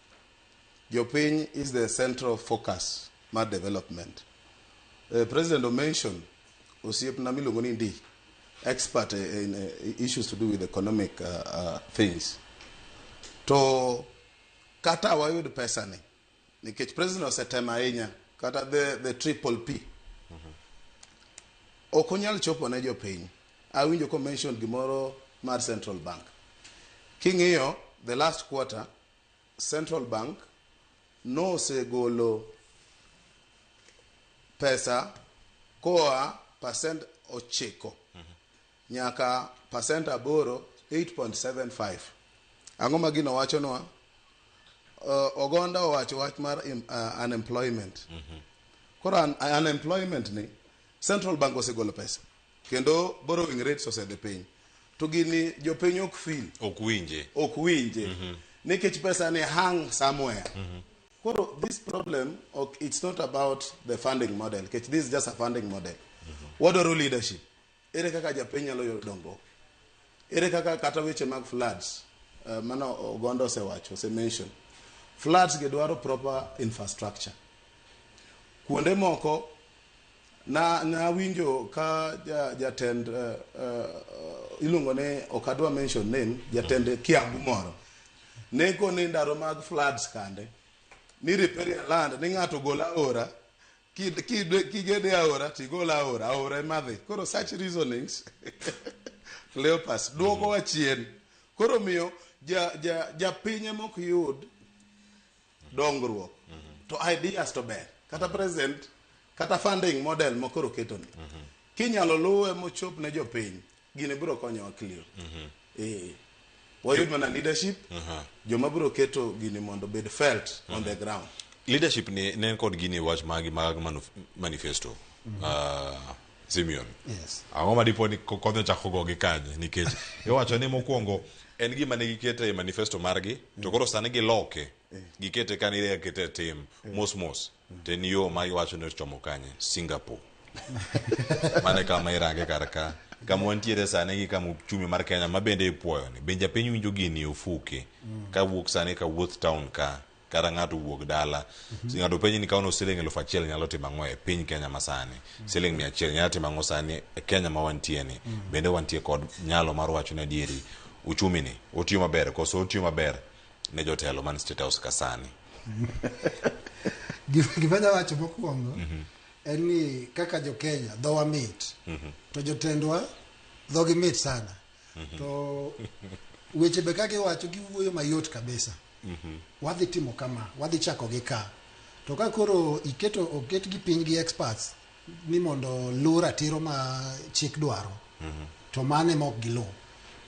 Jopiny is the central focus mar development. President omention osiepna miluongo ni Ndii, expert in issues to do with economic things. To kata wayud pesa ni, nikech president osetemo ahinya, kata the triple P, ok onyal chopo ne jopiny. Awinjo ko mention gimoro mar central bank. King'iyo the last quarter, central bank nosegolo pesa koa 9% nyaka 8, 8.75. Ang'o ma gino wachonwa? Ogonda owacho wach mar unemployment. Koro unemployment ni central bank osegolo pesa kendo borrowing rates osedhi piny. To gini jopiny ok feel. Ok winje. Ok winje. Nikech pesa ni hang somewhere. Koro this problem, ok, it's not about the funding model, nikech this is just a funding model. Wadwaro leadership. Ere kaka japiny nyalo yudo dongruok? Ere kaka kata weche mag floods, mano Ogondo osewacho, ose mention. Floods gi dwaro proper infrastructure. Kuonde moko na nawinjo ka jatend iluongo ni ok adwa mention name, jatend Kiambu moro. Ne koni ndalo mag floods kande ni riparian land ni ng'ato gol aora kigede aora tigol aora aora ema dhi. Koro such reasonings Cleopas duoko wa chien. Koro miyo japiny ema ok yud dongruok. To ideas to ber. Kata president, kata funding model mokoro keto ni. Kinyalo luwe mochop ne jopiny, gini biro konyowa clear. Wayud mana leadership, joma biro keto gini mondo bed felt on the ground. Leadership ni ne en kod gini wach magi mag manifesto. Simeon. Yes. Ang'o ma dipo ni kodhi ochako gogi kanye nikech iwacho ni mokwongo en gima ne giketo e manifesto margi to koro sani giloke gikete ka ni kete e tim mos mos to en yo ma iwacho ni ochomo kanye Singapore. Mano e kama irange kar ka kama wantiere sani gi kama uchumi mar Kenya ma bende ipuoyo ni be japiny winjo gini ofuke ka wuok sani ka wuoth town ka kata ng'ato wuok dala ng'ato penji ni kaono siling 1000 nyalo timo ang'o e piny Kenya masani siling 100 nyalo timo ang'o sani e Kenya ma wantie ni bende wantie kod nyalo mar wacho ni adieri uchumi ni otiyo maber koso otiyo maber ne jotelo man State House ka sani. Gima anyalo wacho mokwongo en ni kaka jo Kenya dhowa mit to jotendwa dhogi mit sana to weche be kagiwacho giwuoyo mayot kabisa. Wadhi timo kama, wadhi chako gi ka. To ka koro iketo oket gi piny gi experts ni mondo luw ratiro ma chik dwaro to mano ema ok giluw.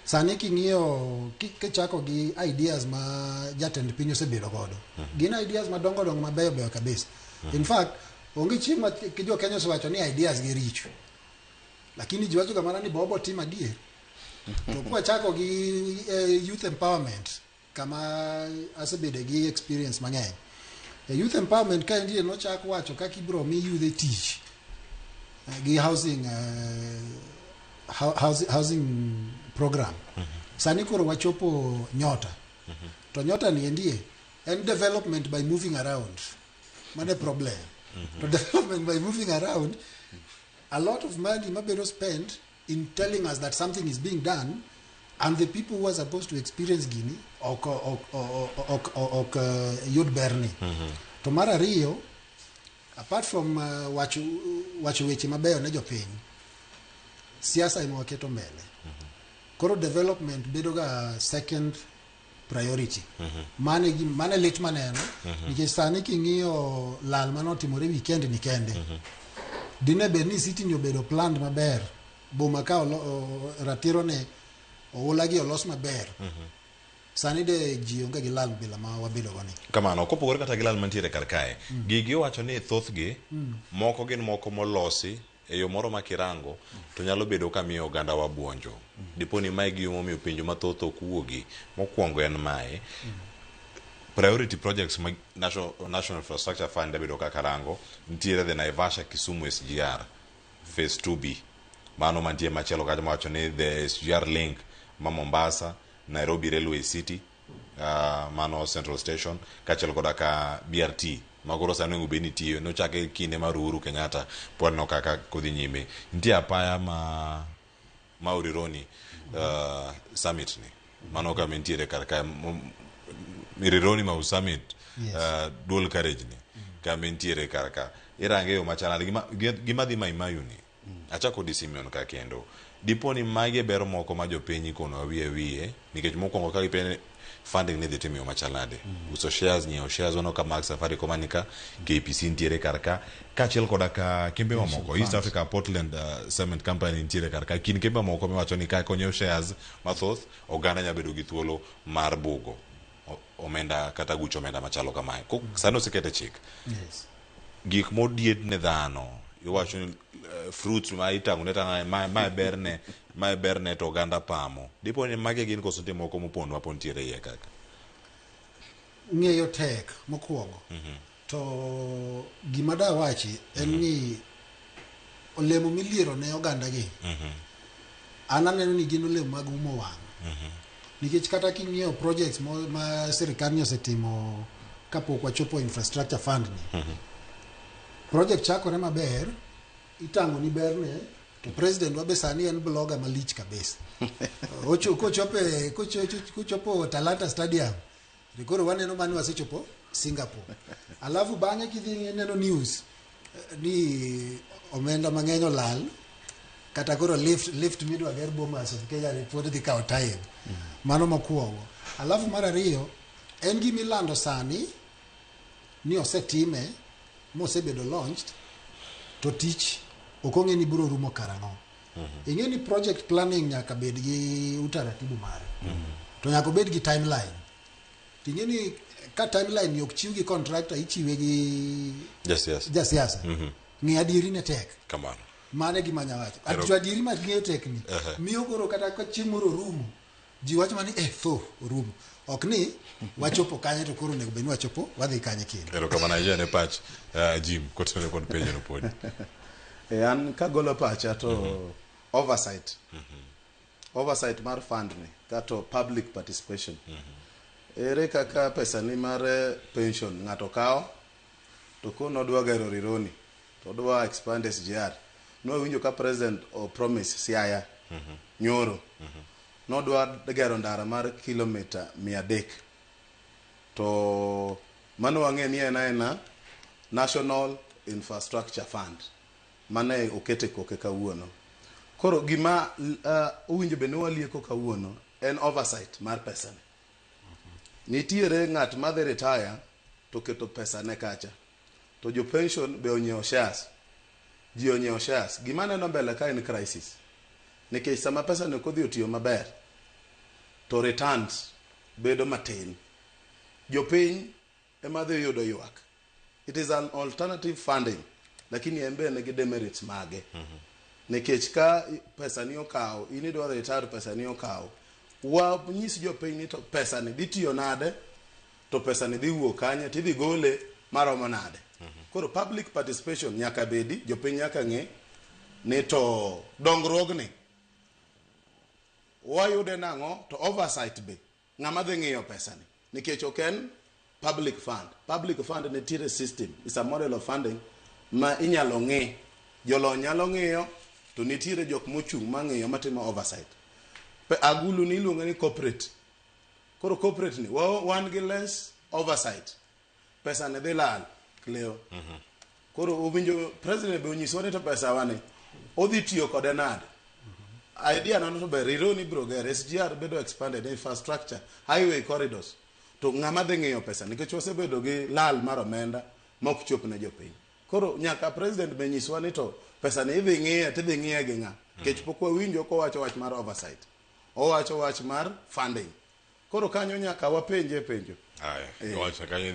Sani king'iyo kichako gi ideas ma jatend piny osebedo godo, gin ideas madongo dongo mabeyo beyo kabisa. In fact, onge chieng' ma jo Kenya osewacho ni ideas gi richo. Lakini ji wacho ga mana ni bobo tim adier. To kwachako gi youth empowerment kama asebede gi experience mang'eny. E youth empowerment ka endie nochak wacho kaka ibiro mi yudhe tich gi housing, housing program. Sani koro wachopo Nyota. To Nyota ni endie en development by moving around. Mano e problem. To development by moving around, a lot of money mabedo spent in telling us that something is being done, and the people who are supposed to experience gini ok yud berni. To mar ariyo, apart from wacho weche mabeyo ne jopiny, siasa ema waketo mbele. Koro development bedo ga second priority. Mane mane lit maneno nikech sani king'iyo lal manotimore weekend ni kende, dine bed ni city ni obedo planned maber, boma ka ratiro ne oula gi olos maber, sani de ji onge gi lal bila ma wabedo go ni. Kamano, kopogore kata gi lal mantiere kar kae, gigi iwacho ni thothgi moko gin moko molosi e yo moro ma kirango to nyalo bedo ka miyo oganda wa buonjo. Dipo ni mae gima omiyo penjo mathoth ok wuogi. Mokwongo en mae priority projects mag National Infrastructure Fund abedo kaka rango nitiere the Naivasha Kisumu SGR phase 2B, mano mantie machielo kacha mawacho ni the SGR link ma Mombasa Nairobi Railway City, mano Central Station, kaachiel koda ka BRT ma koro sani onego bed ni tiyo nochake kinde mar Uhuru Kenyatta pod waneno kaka kodhi nyime. Nitie apaya ma Rironi summit ni mano kama entiere kar ka Rironi Mau Summit. Yes. Dual carriage ni kama entiere kar ka irange yo machalade gima dhi Mai Mahiu ni achako di Simeon ka kendo dipo ni magi e ber moko ma jopiny ikono wiye wiye nikech mokwongo ka gipenjo funding ni dhi timo yo machal nade, uso shares, nyiewo shares, waneno ka mag Safaricom ni ka KPC nitiere kar ka kaachiel koda ka kembe mamoko East Africa Portland Cement Company nitiere kar ka kind kembe mamoko miwacho ni ka konyiew shares mathoth oganda nyalo bedo gi thuolo mar bugo omenda kata gucho omenda machalo kamae. Sani osekete chik. Gik modied ne dhano iwacho ni fruits ma itang'o ne tang'o mae berne, mae berne to oganda pamo. Dipo ni magi gin koso nitie moko mopondo mapod nitiere iye kaka? Ng'eyo tek mokwongo. To gima dawachi en ni olemo miliero ne oganda gi, an aneno ni gin olemo mag umo wang'. Nikech kata king'iyo projects ma sirikal ni osetimo kapok wachopo infrastructure fund ni, project chakore maber, itang'o ni berne, to president wa be sani en blogger malich kabisa. Kochopo Talanta Stadium, to koro waneno mani wasechopo Singapore. Alafu bang'e kidhi neno news ni omenda mang'eny olal, kata koro lift midwa ger Bomas of Kenya ni pod dhi kawo time. Mano mokwongo. Alafu mar ariyo, en gima ilando sani ni osetime mosebedo launched, to tich ok ong'e ni biro rumo karang'o. Ing'e ni project planning nyaka bed gi utaratibu mare. To nyaka obed gi timeline. To ing'e ni ka timeline ni ok chiw gi contractor, ichiwe gi Jasiasa. jasiasa. Ng'e adieri ne tek. Kamano. Mano e gima anyawacho. To adieri ma ng'eyo tek ni. Miyo koro kata ka chieng' moro orumo, ji wacho mana ni tho orumo. Ok ni wachopo kanye to koro onego bed ni wachopo wadhi kanye kendo. Erokamano ahinya ne pach Jim kotenore kod penjo no podi. An kagolo pacha to oversight. Oversight mar fund ni kato public participation. Ere kaka pesa ni mar pension ng'ato kawo to kono odwa gero Rironi to odwa expand SGR. Nwawinjo ka president o promise Siaya nyoro nodwa gero ndara mar kilomita 300 to mano wang'e ni en aena National Infrastructure Fund mane okete koke kawuono. Koro gima owinjo bed ni walieko kawuono en oversight mar pesa ni. Nitiere ng'at madhi retire to keto pesa ne kacha to jo pension be onyiewo shares, ji onyiewo shares. Gima aneno mbele ka en crisis nikech sama pesa ni ok odhi otiyo maber to returns bedo matin, jopiny ema dhi yudo ywak. It is an alternative funding lakini en be nigi demerits mage. Nikech ka pesa ni okaw, in idwa retire pesa ni okaw. Wanyis jopiny ni to pesa ni dhi tiyo nade, to pesa ni dhi wuok kanye, tidhi gole maromo nade. Koro public participation nyaka bedi, jopiny nyaka ng'e ni to dongruogni wayude nang'o to oversight be ng'ama dhi ng'iyo pesa ni nikech ok en public fund. Public fund nitiere system, is a model of funding ma inyalo ng'i, jolony nyalo ng'iyo to nitiere jok mochung' mang'iyo matimo oversight. Agulu ni iluongo ni corporate. Koro corporate ni wan gi less oversight. Pesa ni dhi lal, Cleo. Koro owinjo president be onyiswa ni to pesa wani odhi tiyo kode nade. Idea no to ber, Rironi ibiro ger, SGR bedo expanded, infrastructure, highway corridors. To ng'ama dhi ng'iyo pesa nikech wasebedo gi lal mar omenda mok chop ne jopiny. Koro nyaka president be nyiswa ni to pesa ni idhi ng'iye tidhi ng'iye gi ng'a. Nikech pok wawinjo kowacho wach mar oversight. Owacho wach mar funding. Koro kanyo nyaka wapenje penjo. Aya, iwacho kanyo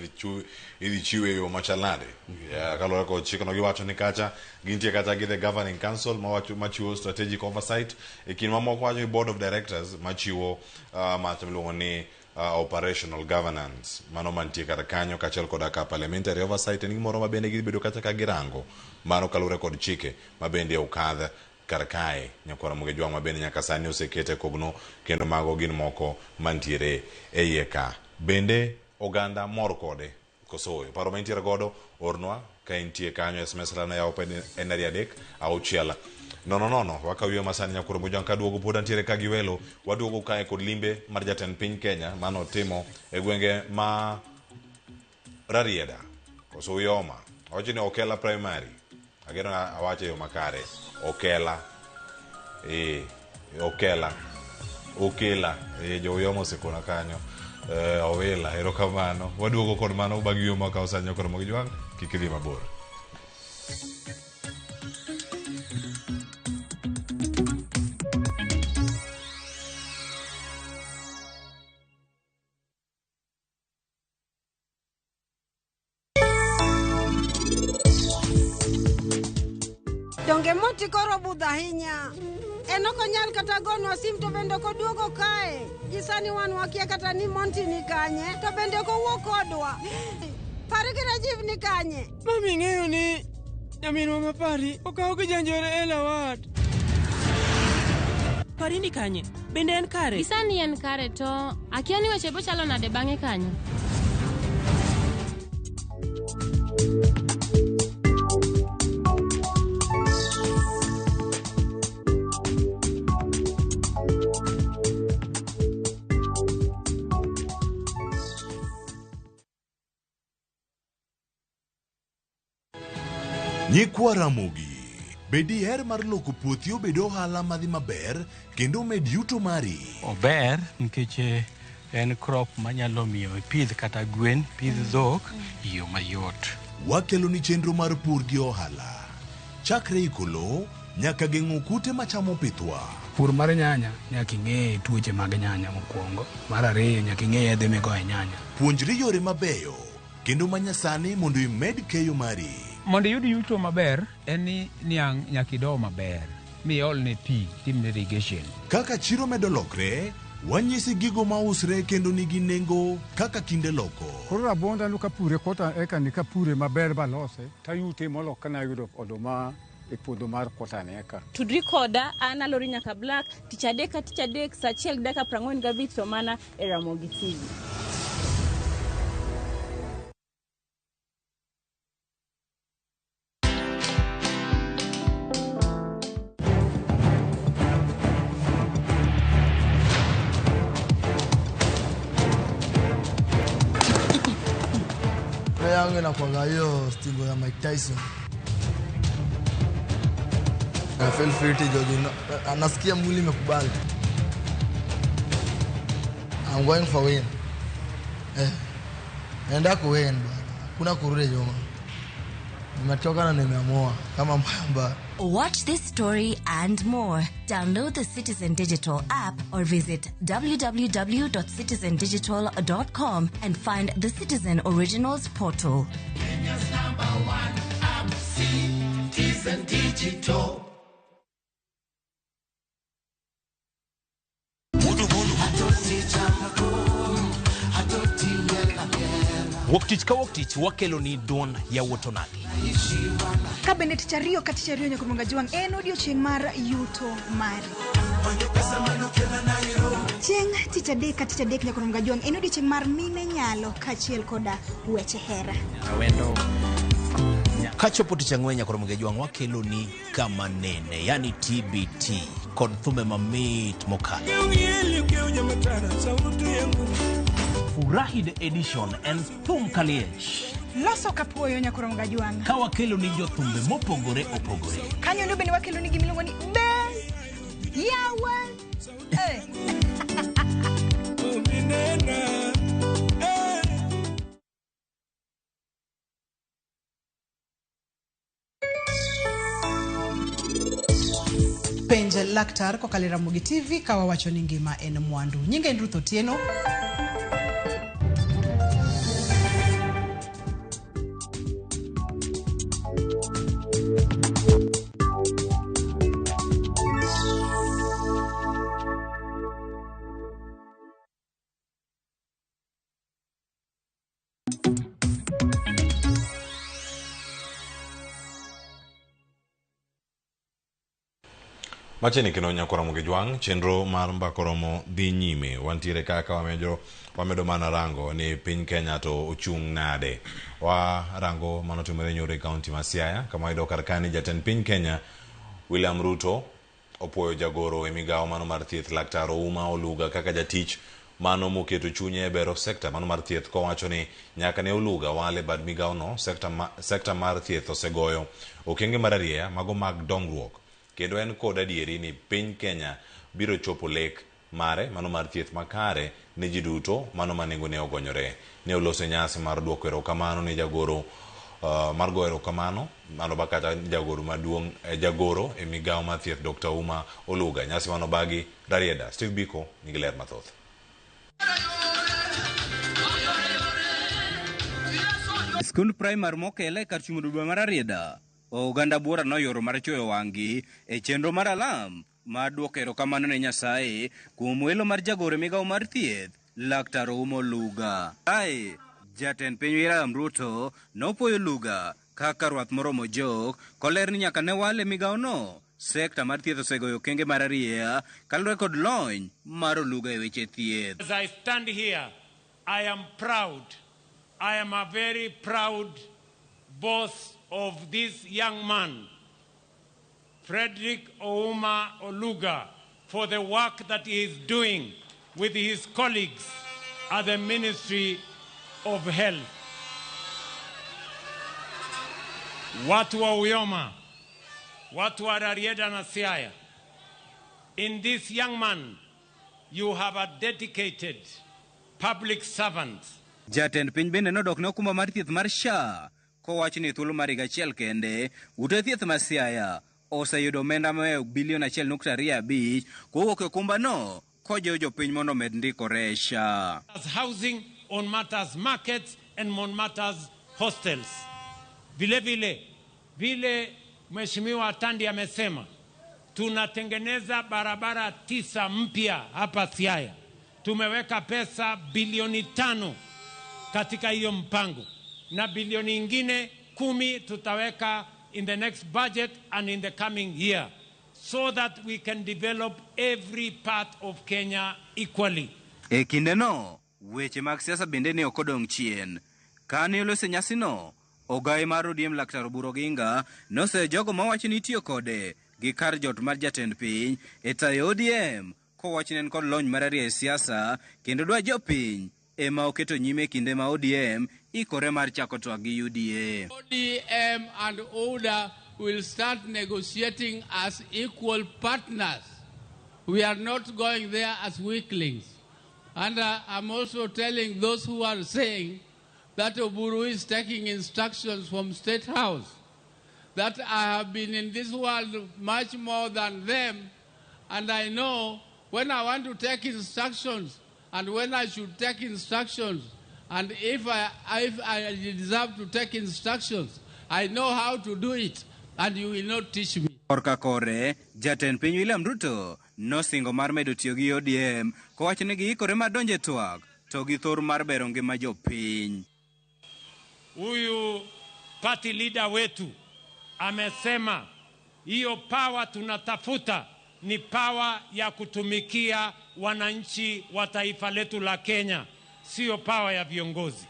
idhi chiwe e yo machal nade? Ya, kaluwore kod chikno giwacho ni kacha gintie kacha gi the governing council mawacho machiwo strategic oversight e kind mamoko wacho ni board of directors machiwo macho miluongo ni operational governance mano mantie kar kanyo kaachiel koda ka parliamentary oversight en gimoro ma bende gibedo kacha ka girango mano kaluwore kod chike ma bende okadh kar kae nyakwar Ramogi Jwang' ma bende nyaka sani osekete kogno kendo mago gin moko mantiere e iye ka. Bende oganda mor kode koso ooyo? Paro ma intiere godo ornwa ka intie kanyo SMS lana yaw en 3 6 0 0. Wakaw masani nyakwar Ramogi Jwang' kaduogo pod antiere ka gi welo waduogo kae kod limbe mar jatend piny Kenya mano timo e gwenge ma Rarieda koso Uyoma. Owacho ni Okela Primary. Ageno awacho e yo makare. Okela. Okela. Okela. Jo Uyoma osekona kanyo. Owila, erokamano. Waduogo kod mano bang' yueyo makawo sani nyakwar Ramogi Jwang', kik idhi mabor. Donge moti koro budho ahinya. En ok onyal kata gonwa sim to bende ok oduogo kae. Gi sani wan wakia kata ni Monty ni kanye to bende ok owuo kodwa. Pari gi Rajiv ni kanye? Mami ng'eyo ni nyaminwa ma Pari okaw gi janjore e lawat. Pari ni kanye? Bende en kare? Gisani en kare to akia ni weche bochalo nade bang'e kanyo. Nyikwa Ramogi, be diher mar loko puothi obed ohala madhi maber kendo omed yuto mari? Ober nikech en crop manyalo miyo ipidh kata gwen, pidh dhok e yo mayot. Wakelo ni chenro mar pur gi ohala. Chakre iko lowo nyaka geng'o kute machamo pithwa. Pur mar nyanya nyaka ing'e tuoche mag nyanya mokwongo. Mar ariyo nyaka ing'e yedhe migoyo e nyanya. Puonjri yore mabeyo kendo manyasani mondo imed keyo mari. Mondo iyud yuto maber en ni niang' nyaka ido maber miolne pi timne irrigation. Kaka chiro medo lokre, wanyisi gigo mausre kendo nigi nengo kaka kinde loko. Koro rabuonda no kapure kota eka ni kapure maber balose tayute molo kana yudo oduma e puodho mar kota ni eka. Tudri koda an Alori Nyaka Black tich adek ka tich adek saa 1:45 to mana e Ramogi TV. Yangu inakuwaga hiyo stingo ya Mike Tyson. I feel fit jojo, nasikia mwili imekubali. I'm going for win. Naenda ku win bwana. Hakuna kurudi nyuma. Nimetoka na nimeamua kama mwamba. Watch this story and more. Download the Citizen Digital app or visit www.citizendigital.com and find the Citizen Originals portal. Kenya's number one app, Citizen Digital. Wuok tich ka wuok tich wakelo ni duond yawuot onagi. Ka bende tich ariyo ka tich ariyo nyaka Munga Jwang' en odiochieng' mar yuto mari. Chieng' tich adek ka tich adek nyaka Munga Jwang' en odiochieng' mar mine nyalo kaachiel koda weche hera. Awendo. Kachopo tich ang'wen nyaka Ramogi Ajwang' wakelo ni kama nene, yani TBT kod thumbe mamit mokalo. Furahi the edition en thum kaliech. Loso kapuoyo nyaka Ramogi Ajwang'. Ka wakelo ni jothumbe mopogore opogore. Kanyo ndo bende wakelo ni gimiluongo ni be yawa. Eh. Penj laktar kokalo e Ramogi TV ka wawacho ni ngima en mwandu. Nyinga en Ruth Otieno. Machiegni kendo nyakwa Ramogi Jwang', chenro mar mbaka oromo dhi nyime. Wantiere kaka wamedo mana rango ni piny Kenya to ochung' nade. Warango mano timore nyoro e kaunti ma Siaya, kama wayudo kar ka ni jatend piny Kenya William Ruto opuoyo jagoro e migawo mano mar thieth Laktar Ouma Oluga kaka jatich mano moketo chunye e bero sekta mano mar thieth, kowacho ni nyaka ne Oluga wale bad migawo no, sekta mar thieth osegoyo okenge mararieya mago mag dongruok. Kendo en kod adieri ni piny Kenya biro chopo lek mare mano mar thieth makare ne ji duto mano ma nengone ogonyore. Ne oloso nyasi mar duoko erokamano ne jagoro mar goyo erokamano mano ba kata jagoro maduong' jagoro e migawo mar thieth Dr. Ouma Oluga. Nyasi mano bagi Rarieda. Steve Biko nigi ler mathoth. Skund primar mokele kar chung' od bura mar Rarieda, oganda buora noyoro mar chwoyo wang'gi e chenro mar alam mar duoko erokamano ne Nyasaye kuom welo mar jagoro e migawo mar thieth Laktar Ouma Oluga. Ae, jatend piny William Ruto nopuoyo Oluga kaka rwath moromo jok koler ni nyaka ne wale migawo no. Sekta mar thieth osegoyo okenge mar arieya kaluwore kod lony mar Oluga e weche thieth. As I stand here, I am proud. I am a very proud boss of this young man, Frederick Ouma Oluga, for the work that he is doing with his colleagues at the Ministry of Health. Watu wa Uyoma, watu wa Rarieda na Siaya, in this young man, you have a dedicated public servant. Jatend piny bende nodok ne okumba mar thieth mar SHA kowacho ni thuolo mar higa achiel kende ute thieth ma Siaya oseyudo omenda mohewo bilion 1.25 kowuok e okumbano kojiwo jopiny mondo omed ndikore e SHA. As housing, on matters markets and on matters hostels. Vile vile, vile Mheshimiwa Atandi amesema, tunatengeneza barabara 9 mpya hapa Siaya. Tumeweka pesa bilioni 5 katika hiyo mpango, na bilioni ingine 10 tutaweka in the next budget and in the coming year, so that we can develop every part of Kenya equally. E kindeno, weche mag siasa bende ne ok odong' chien. Kane oloso nyasino, ogaye mar ODM Laktar Oburu Oginga noseyo jogo mawacho ni itiyo kode gi kar jot mar jatend piny e tayo ODM, kowacho ni en kod lony mararieya e siasa kendo dwa jopiny ema oketo nyime kinde ma ODM ikore mar chako twak gi UDA. ODM and UDA will start negotiating as equal partners. We are not going there as weaklings. And I'm also telling those who are saying that Oburu is taking instructions from State House, that I have been in this world much more than them, and I know when I want to take instructions and when I should take instructions, and if I deserve to take instructions, I know how to do it, and you will not teach me. Korka kore, jatend piny William Ruto nosingo mar medo tiyo gi ODM kowacho ni giikore mar donjo e twak to gi thor mar bero ngima jopiny. Huyu party leader wetu amesema hiyo power tunatafuta ni power ya kutumikia wananchi wa taifa letu la Kenya, sio power ya viongozi.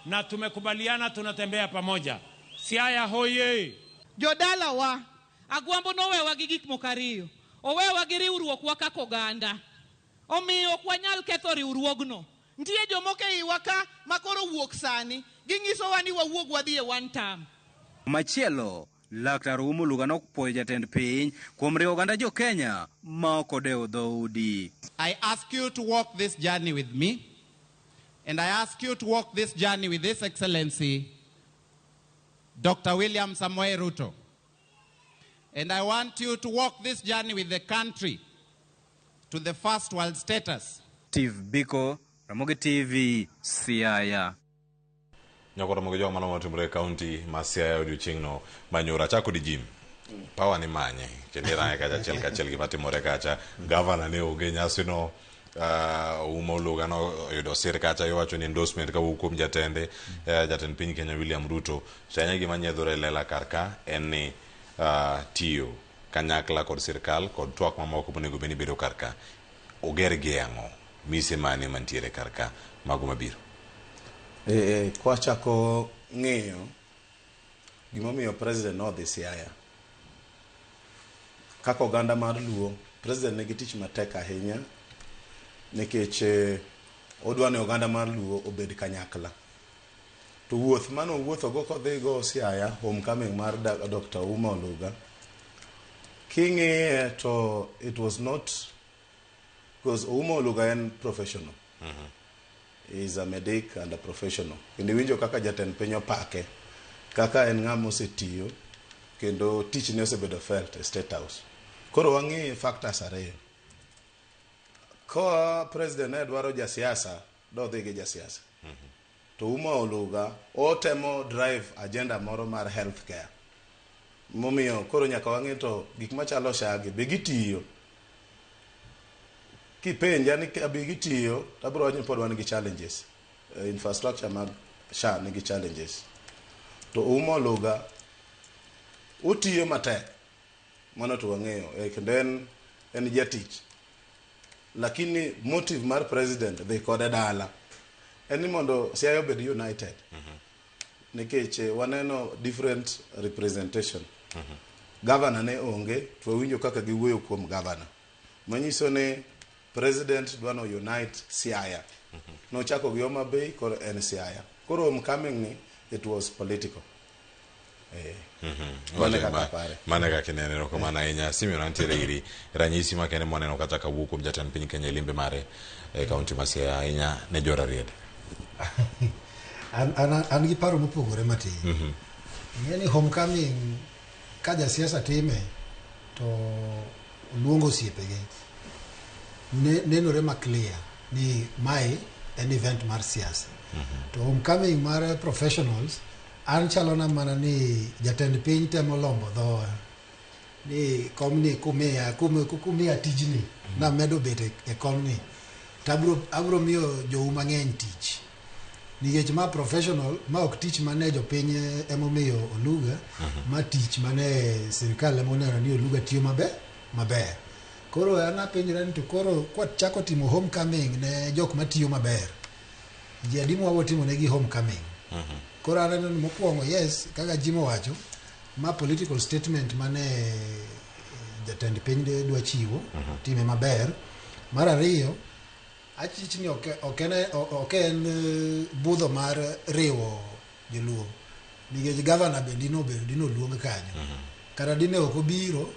Na tumekubaliana tunatembea pamoja. Siaya hoye! Jodalawa, Agwambo nowewa gi gik moko ariyo. Owewa gi riwruokwa kaka oganda. Omiyo ok wanyal ketho riwruogno. Nitie jomoko e iwa ka ma koro wuok sani. Ginyisowa ni wawuog wadhi e one term. Machielo, Laktar Ouma Oluga nopuoyo jatend piny kuom riwo oganda jo Kenya ma ok odewo dhoudi. I ask you to walk this journey with me, and I ask you to walk this journey with His Excellency, Dr. William Samoei Ruto. And I want you to walk this journey with the country to the first world status. Steve Biko, Ramogi TV, Siaya. Nyakoro mogo joma mano matimore e kaunti ma Siaya odiochieng'no manyoro. Achako di Jim. Power ni manye. Kendo irange kacha achiel kachiel gima timore kacha. Gavana ne onge nyasino. Ouma Oluga no oyudo sir kacha iwacho ni endorsement kawuok kuom jatende jatend piny Kenya William Ruto. To ahinya gima nyiedhore e lela kar ka en ni tiyo kanyakla kod sirkal kod twak mamoko monego bed ni bedo kar ka. Oger gi ang'o? Mise mane mantiere kar ka mago mabiro? Kwachako ng'iyo gimomiyo president nodhi Siaya kaka oganda mar Luo, president nigi tich matek ahinya nikech odwa ni oganda mar Luo obed kanyakla. To wuoth mane owuotho go kodhi go Siaya, homecoming mar Dr. Ouma Oluga, king'iye to it was not because Ouma Oluga en professional. He is a medic and a professional. Kendo iwinjo kaka jatend piny opake, kaka en ng'ama osetiyo, kendo tichne osebedo felt e State House. Koro wang'i factors ariyo. Ka president ne dwaro jasiasa, dodhi gi jasiasa. To Ouma Oluga otemo drive agenda moro mar health care. Momiyo koro nyaka wang'i to gik machalo SHA gi be gitiyo. Kipenja ni be gitiyo, to abiro wacho ni pod wan gi challenges. Infrastructure mag SHA nigi challenges. To Ouma Oluga otiyo matek. Mano to wang'eyo. Kendo en jatich. Lakini motive mar president dhi kode dala. En ni mondo Siaya obed united. Nikech waneno different representation. Governor ne onge, to wawinjo kaka giwuoyo kuom governor. Manyiso ni president dwa no unite Siaya. Nochako gi Homa Bay, koro en Siaya. Koro homecoming ni, it was political. Mano e kaka apare. Mano e kaka inene, erokamano ahinya. Simeon antiere iri ranyisi makende mwaneno kata kawuok kuom jatend piny Kenya e limbe mare e kaunti ma Siaya ahinya ne jo Rarieda. An gi paro mopogore matin. Ing'e ni homecoming ka jasiasa time to luongo osiepege nenore ma clear ni mae en event mar siasa. To homecoming mar professionals an chalona mana ni jatend piny temo lombo dhowa ni komni kumiya tijni namedo bet e komni to abro miyo jou mang'eny tich nikech ma professional ma ok tich mane jopiny emomiyo Oluga ma tich mane sirikal emoneno ni Oluga tiyo maber. Koro an apenjora ni to koro kwachako timo homecoming ne jok matiyo maber, ji adi mwa timo negi homecoming? Koro aneno ni mokwongo, yes, kaka Jim owacho, ma political statement mane jatend piny dwa chiwo, time maber. Mar ariyo, achich ni ok en budho mar riwo joluo nikech gavana be dino bedo dino luong kanyo. Kata dine ok obiro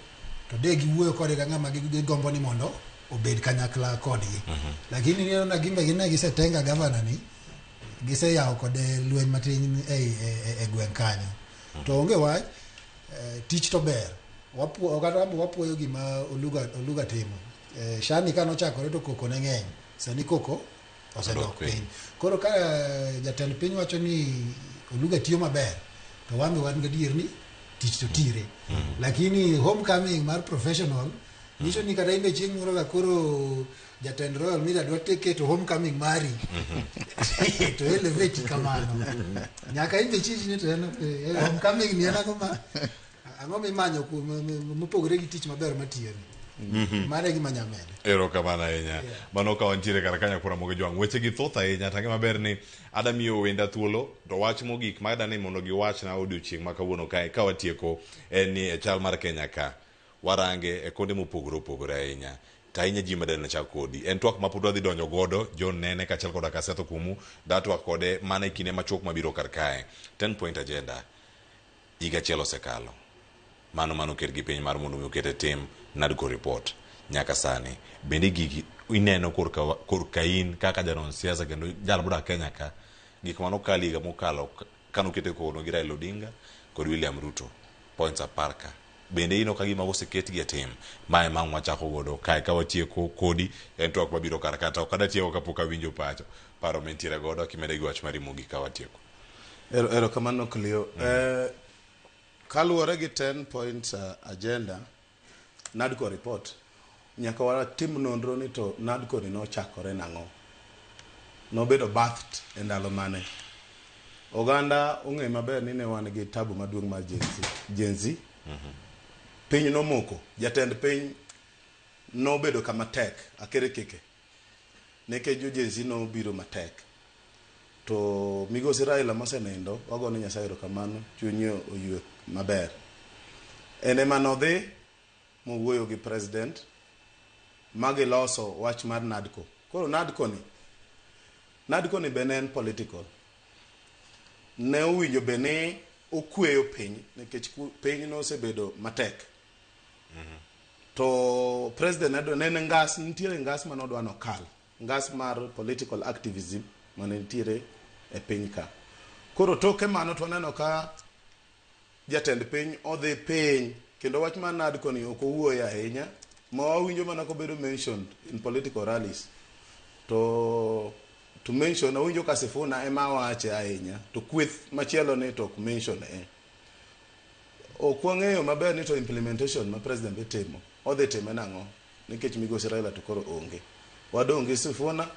to de giwuoyo kode ka ng'ama gigombo ni mondo obed kanyakla kodgi. Lakini ineno na gimbe gine gisetenga gavana ni giseyawo kode lweny matin e gweng' kanyo. To onge wach, tich to ber. Kata wapuoyo gima Oluga timo. Shani kanochakore to koko ne ng'eny. Sani koko osedok piny. Koro ka jatend piny wacho ni Oluga tiyo maber, to wan be wan gadier ni tich to tire. Lakini homecoming mar professional nyiso ni kata in be chieng' moro ka koro jatend Royal Media dwa keto homecoming mari to elevate kamano. Nyaka in be chich ni to en homecoming ni en ang'o ma ang'o mimanyo kuom mopogore gi tich maber matiyoni. Mano e gima anyalo medo. Erokamano ahinya. Mano ka wantiere kar kanyo kura mogi jwang'. Weche gi thoth ahinya to ang'e maber ni ada miyo wenda thuolo to wach mogik ma adani mondo giwachna odiochieng' ma kawuono kae ka watieko en ni e chal mar Kenya ka warange e konde mopogore opogore ahinya. To ahinya ji madani chak kodi. En twak ma pod wadhi donjo godo John Nene kaachiel koda Kasetho Kumu da twak kode mana e kinde machuok mabiro kar kae. 10 point agenda. Higa achiel osekalo. Mano mano oket gi piny mar mondo mi oket e tim NADCO report nyaka sani. Bende gigi ineno korka korka in kaka janon siasa kendo jal modak Kenya ka gik mane okal higa mokalo kane oket e kono gi Raila Odinga kod William Ruto points apar ka. Bende ineno ka gima oseket gi e tim? Mae ma ang' wachako godo kae ka watieko kodi en twak mabiro kar ka to ok adatieko kapok awinjo pacho paro mintiere godo kimede gi wach mari mogik ka watieko. Erokamano Cleo. Kaluwore gi 10 point agenda, NADCO report, nyaka watim nonro ni to NADCO ni nochakore nang'o? Nobedo birthed e ndalo mane? Oganda ong'e maber ni ne wan gi tabu maduong' mar Gen Z. Gen Z. Piny nomoko, jatend piny nobedo kama tek, akere keke. Nikech jo Gen Z nobiro matek. To migosi Raila mosenindo, wagone Nyasaye erokamano, chunye oywe maber. En ema nodhi mowuoyo gi president ma giloso wach mar NADCO. Koro NADCO ni, NADCO ni be ne en political. Ne owinjo be ni okweyo piny nikech piny nosebedo matek. To president ne en ngas, nitiere ngas mane odwa nokal. Ngas mar political activism mane nitiere e piny ka. Koro toke mano to waneno ka jatend piny odhi piny kendo wach mar NADCO ni ok owuoye ahinya ma wawinjo mana kobedo mentioned in political rallies. To to mention awinjo ka Sifuna ema wache ahinya to kweth machielo ni to ok mention e. Ok wang'eyo maber ni to implementation ma president dhi timo odhi time nang'o nikech migosi Raila to koro onge. Wadong' gi Sifuna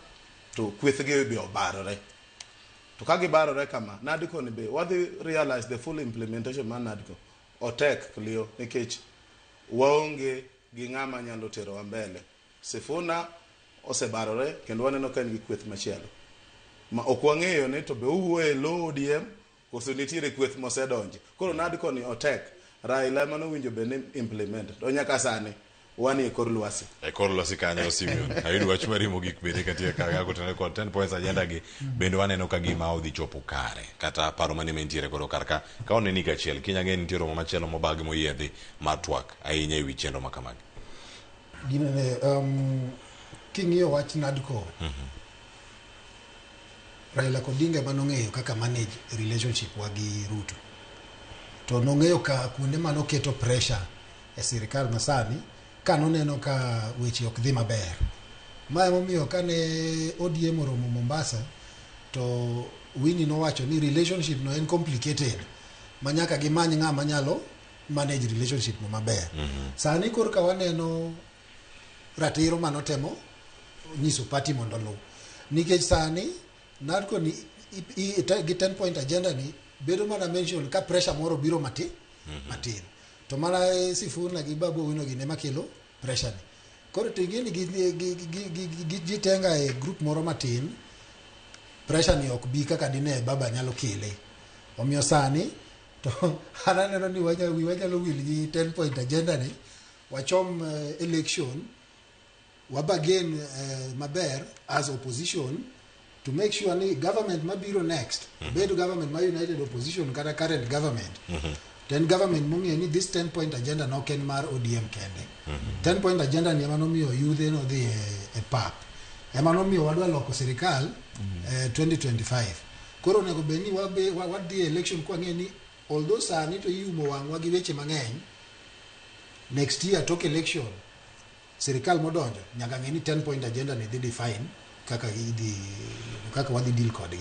to kwethgi be obarore. To ka gibarore kama, NADCO ni be wadhi realize the full implementation mar NADCO. Otek Cleo nikech waonge gi ng'ama nyalo terowa mbele. Sifuna osebarore kendo waneno ka en gi kweth machielo. Ma ok wang'eyo ni to be owuoyo e lo ODM koso nitiere kweth mosedonje. Koro NADCO ni otek. Raila ema nowinjo bed ni implement. To nyaka sani wanie kor lwasi. E kor lwasi kanyo Simeon. Ayudo wach mari mogik bende katie kar ka kotenore kod 10 points agenda gi bende waneno ka gima odhi chopo kare kata paro mane mantiere godo kar ka ka oneni kachiel kiny ang'e ni nitie romo machielo mobagi moyiedhi mar twak ahinya ewi chenro ma kamagi. Ginene, king'iyo wach NADCO, Raila Odinga ema nong'eyo kaka manage relationship wa gi Ruto. To nong'eyo ka kuonde mane oketo pressure e sirikal masani ka noneno ka weche ok dhi maber. Ma emomiyo kane ODM oromo Mombasa to Winnie nowacho ni relationship no en complicated ma nyaka gimany ng'ama nyalo manage relationship no maber. Sani korka waneno ratiro manotemo nyiso party mondo oluw. Nikech sani NADCO ni gi 10 point agenda ni bedo mana mention ka pressure moro biro matin matin. To mana Sifuna gi Babu Owino gi ema kelo pressure ni. Koro to ing'e ni gitenga e group moro matin, pressure ni ok bi kaka dine baba nyalo kele. Omiyo sani to an aneno ni wiwa nyalo wil gi 10 point agenda ni, wachom election, wabargain maber as opposition to make sure ni government mabiro next bed government ma united opposition kata current government. To en government mong'eyo ni this 10 point agenda nok en mar ODM kende. 10 point agenda ni ema nomiyo yudhe nodhi e pap. Ema nomiyo wadwa loko sirikal 2025. Koro onego bed ni wadhi e election kwang'eyo ni although sani to iumo wang'wa gi weche mang'eny, next year tok election sirikal modonjo nyaka ng'e ni 10 point agenda ni dhi define kaka idhi kaka wadhi deal kodgi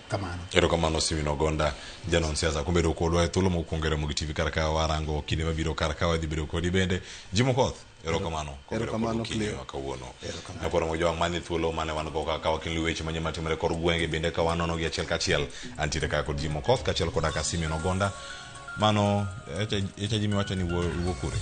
kamano. Erokamano Simeon Ogonda, janon siasa kuom bedo kodwa e thuolo mokwongo e Ramogi TV kar ka warango kinde mabiro kar ka wadhi bedo kodi bende. Jim Okoth, erokamano kuom bedo kodwa Erokamano, okinyi Cleo. ma kawuono. Nyakwar Ramogi Jowang' mane thuolo mane wan go ka wakeloni weche manyien matimore e kor gwenge bende ka wanono gi achiel kachiel. Antiere ka kod Jim Okoth kaachiel koda ka Simeon Ogonda. Mano echa Jimmy wacho ni wuo kure?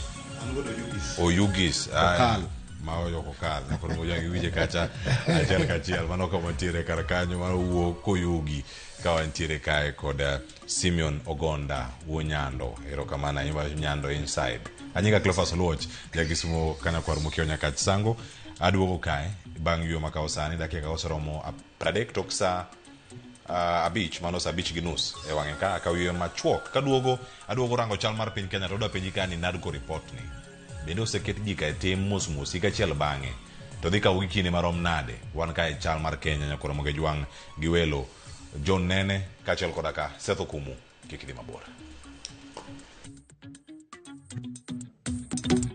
Oyugis. Okal. Ma oyoko okal. Nyakwar Ramogi Jowang' iwinje kacha achiel kachiel. Mano kama wantiere kar kanyo mano wuo koyugi ka wantiere kae kod Simeon Ogonda wuo Nyando. Erokamano ahinya Nyando inside. Anyinga Cleophas Oluoch, jakisumo kanyakwar mokiewo nyakach sango. Aduogo kae bang' yueyo makawo sani dakika oseromo 30 tok sa 5 mano sa 5:30 e wang'e ka akawo yueyo machuok kaduogo aduogo rango chal mar piny Kenya to adwa penji ka ni NADCO report ni bende oseket gika e tim mos mos higa achiel bang'e to dhi kawo gi kinde marom nade wan kae chal mar Kenya nyakwar Ramogi Jwang' gi welo John Nene kaachiel koda ka Seth Okumu kik idhi mabor.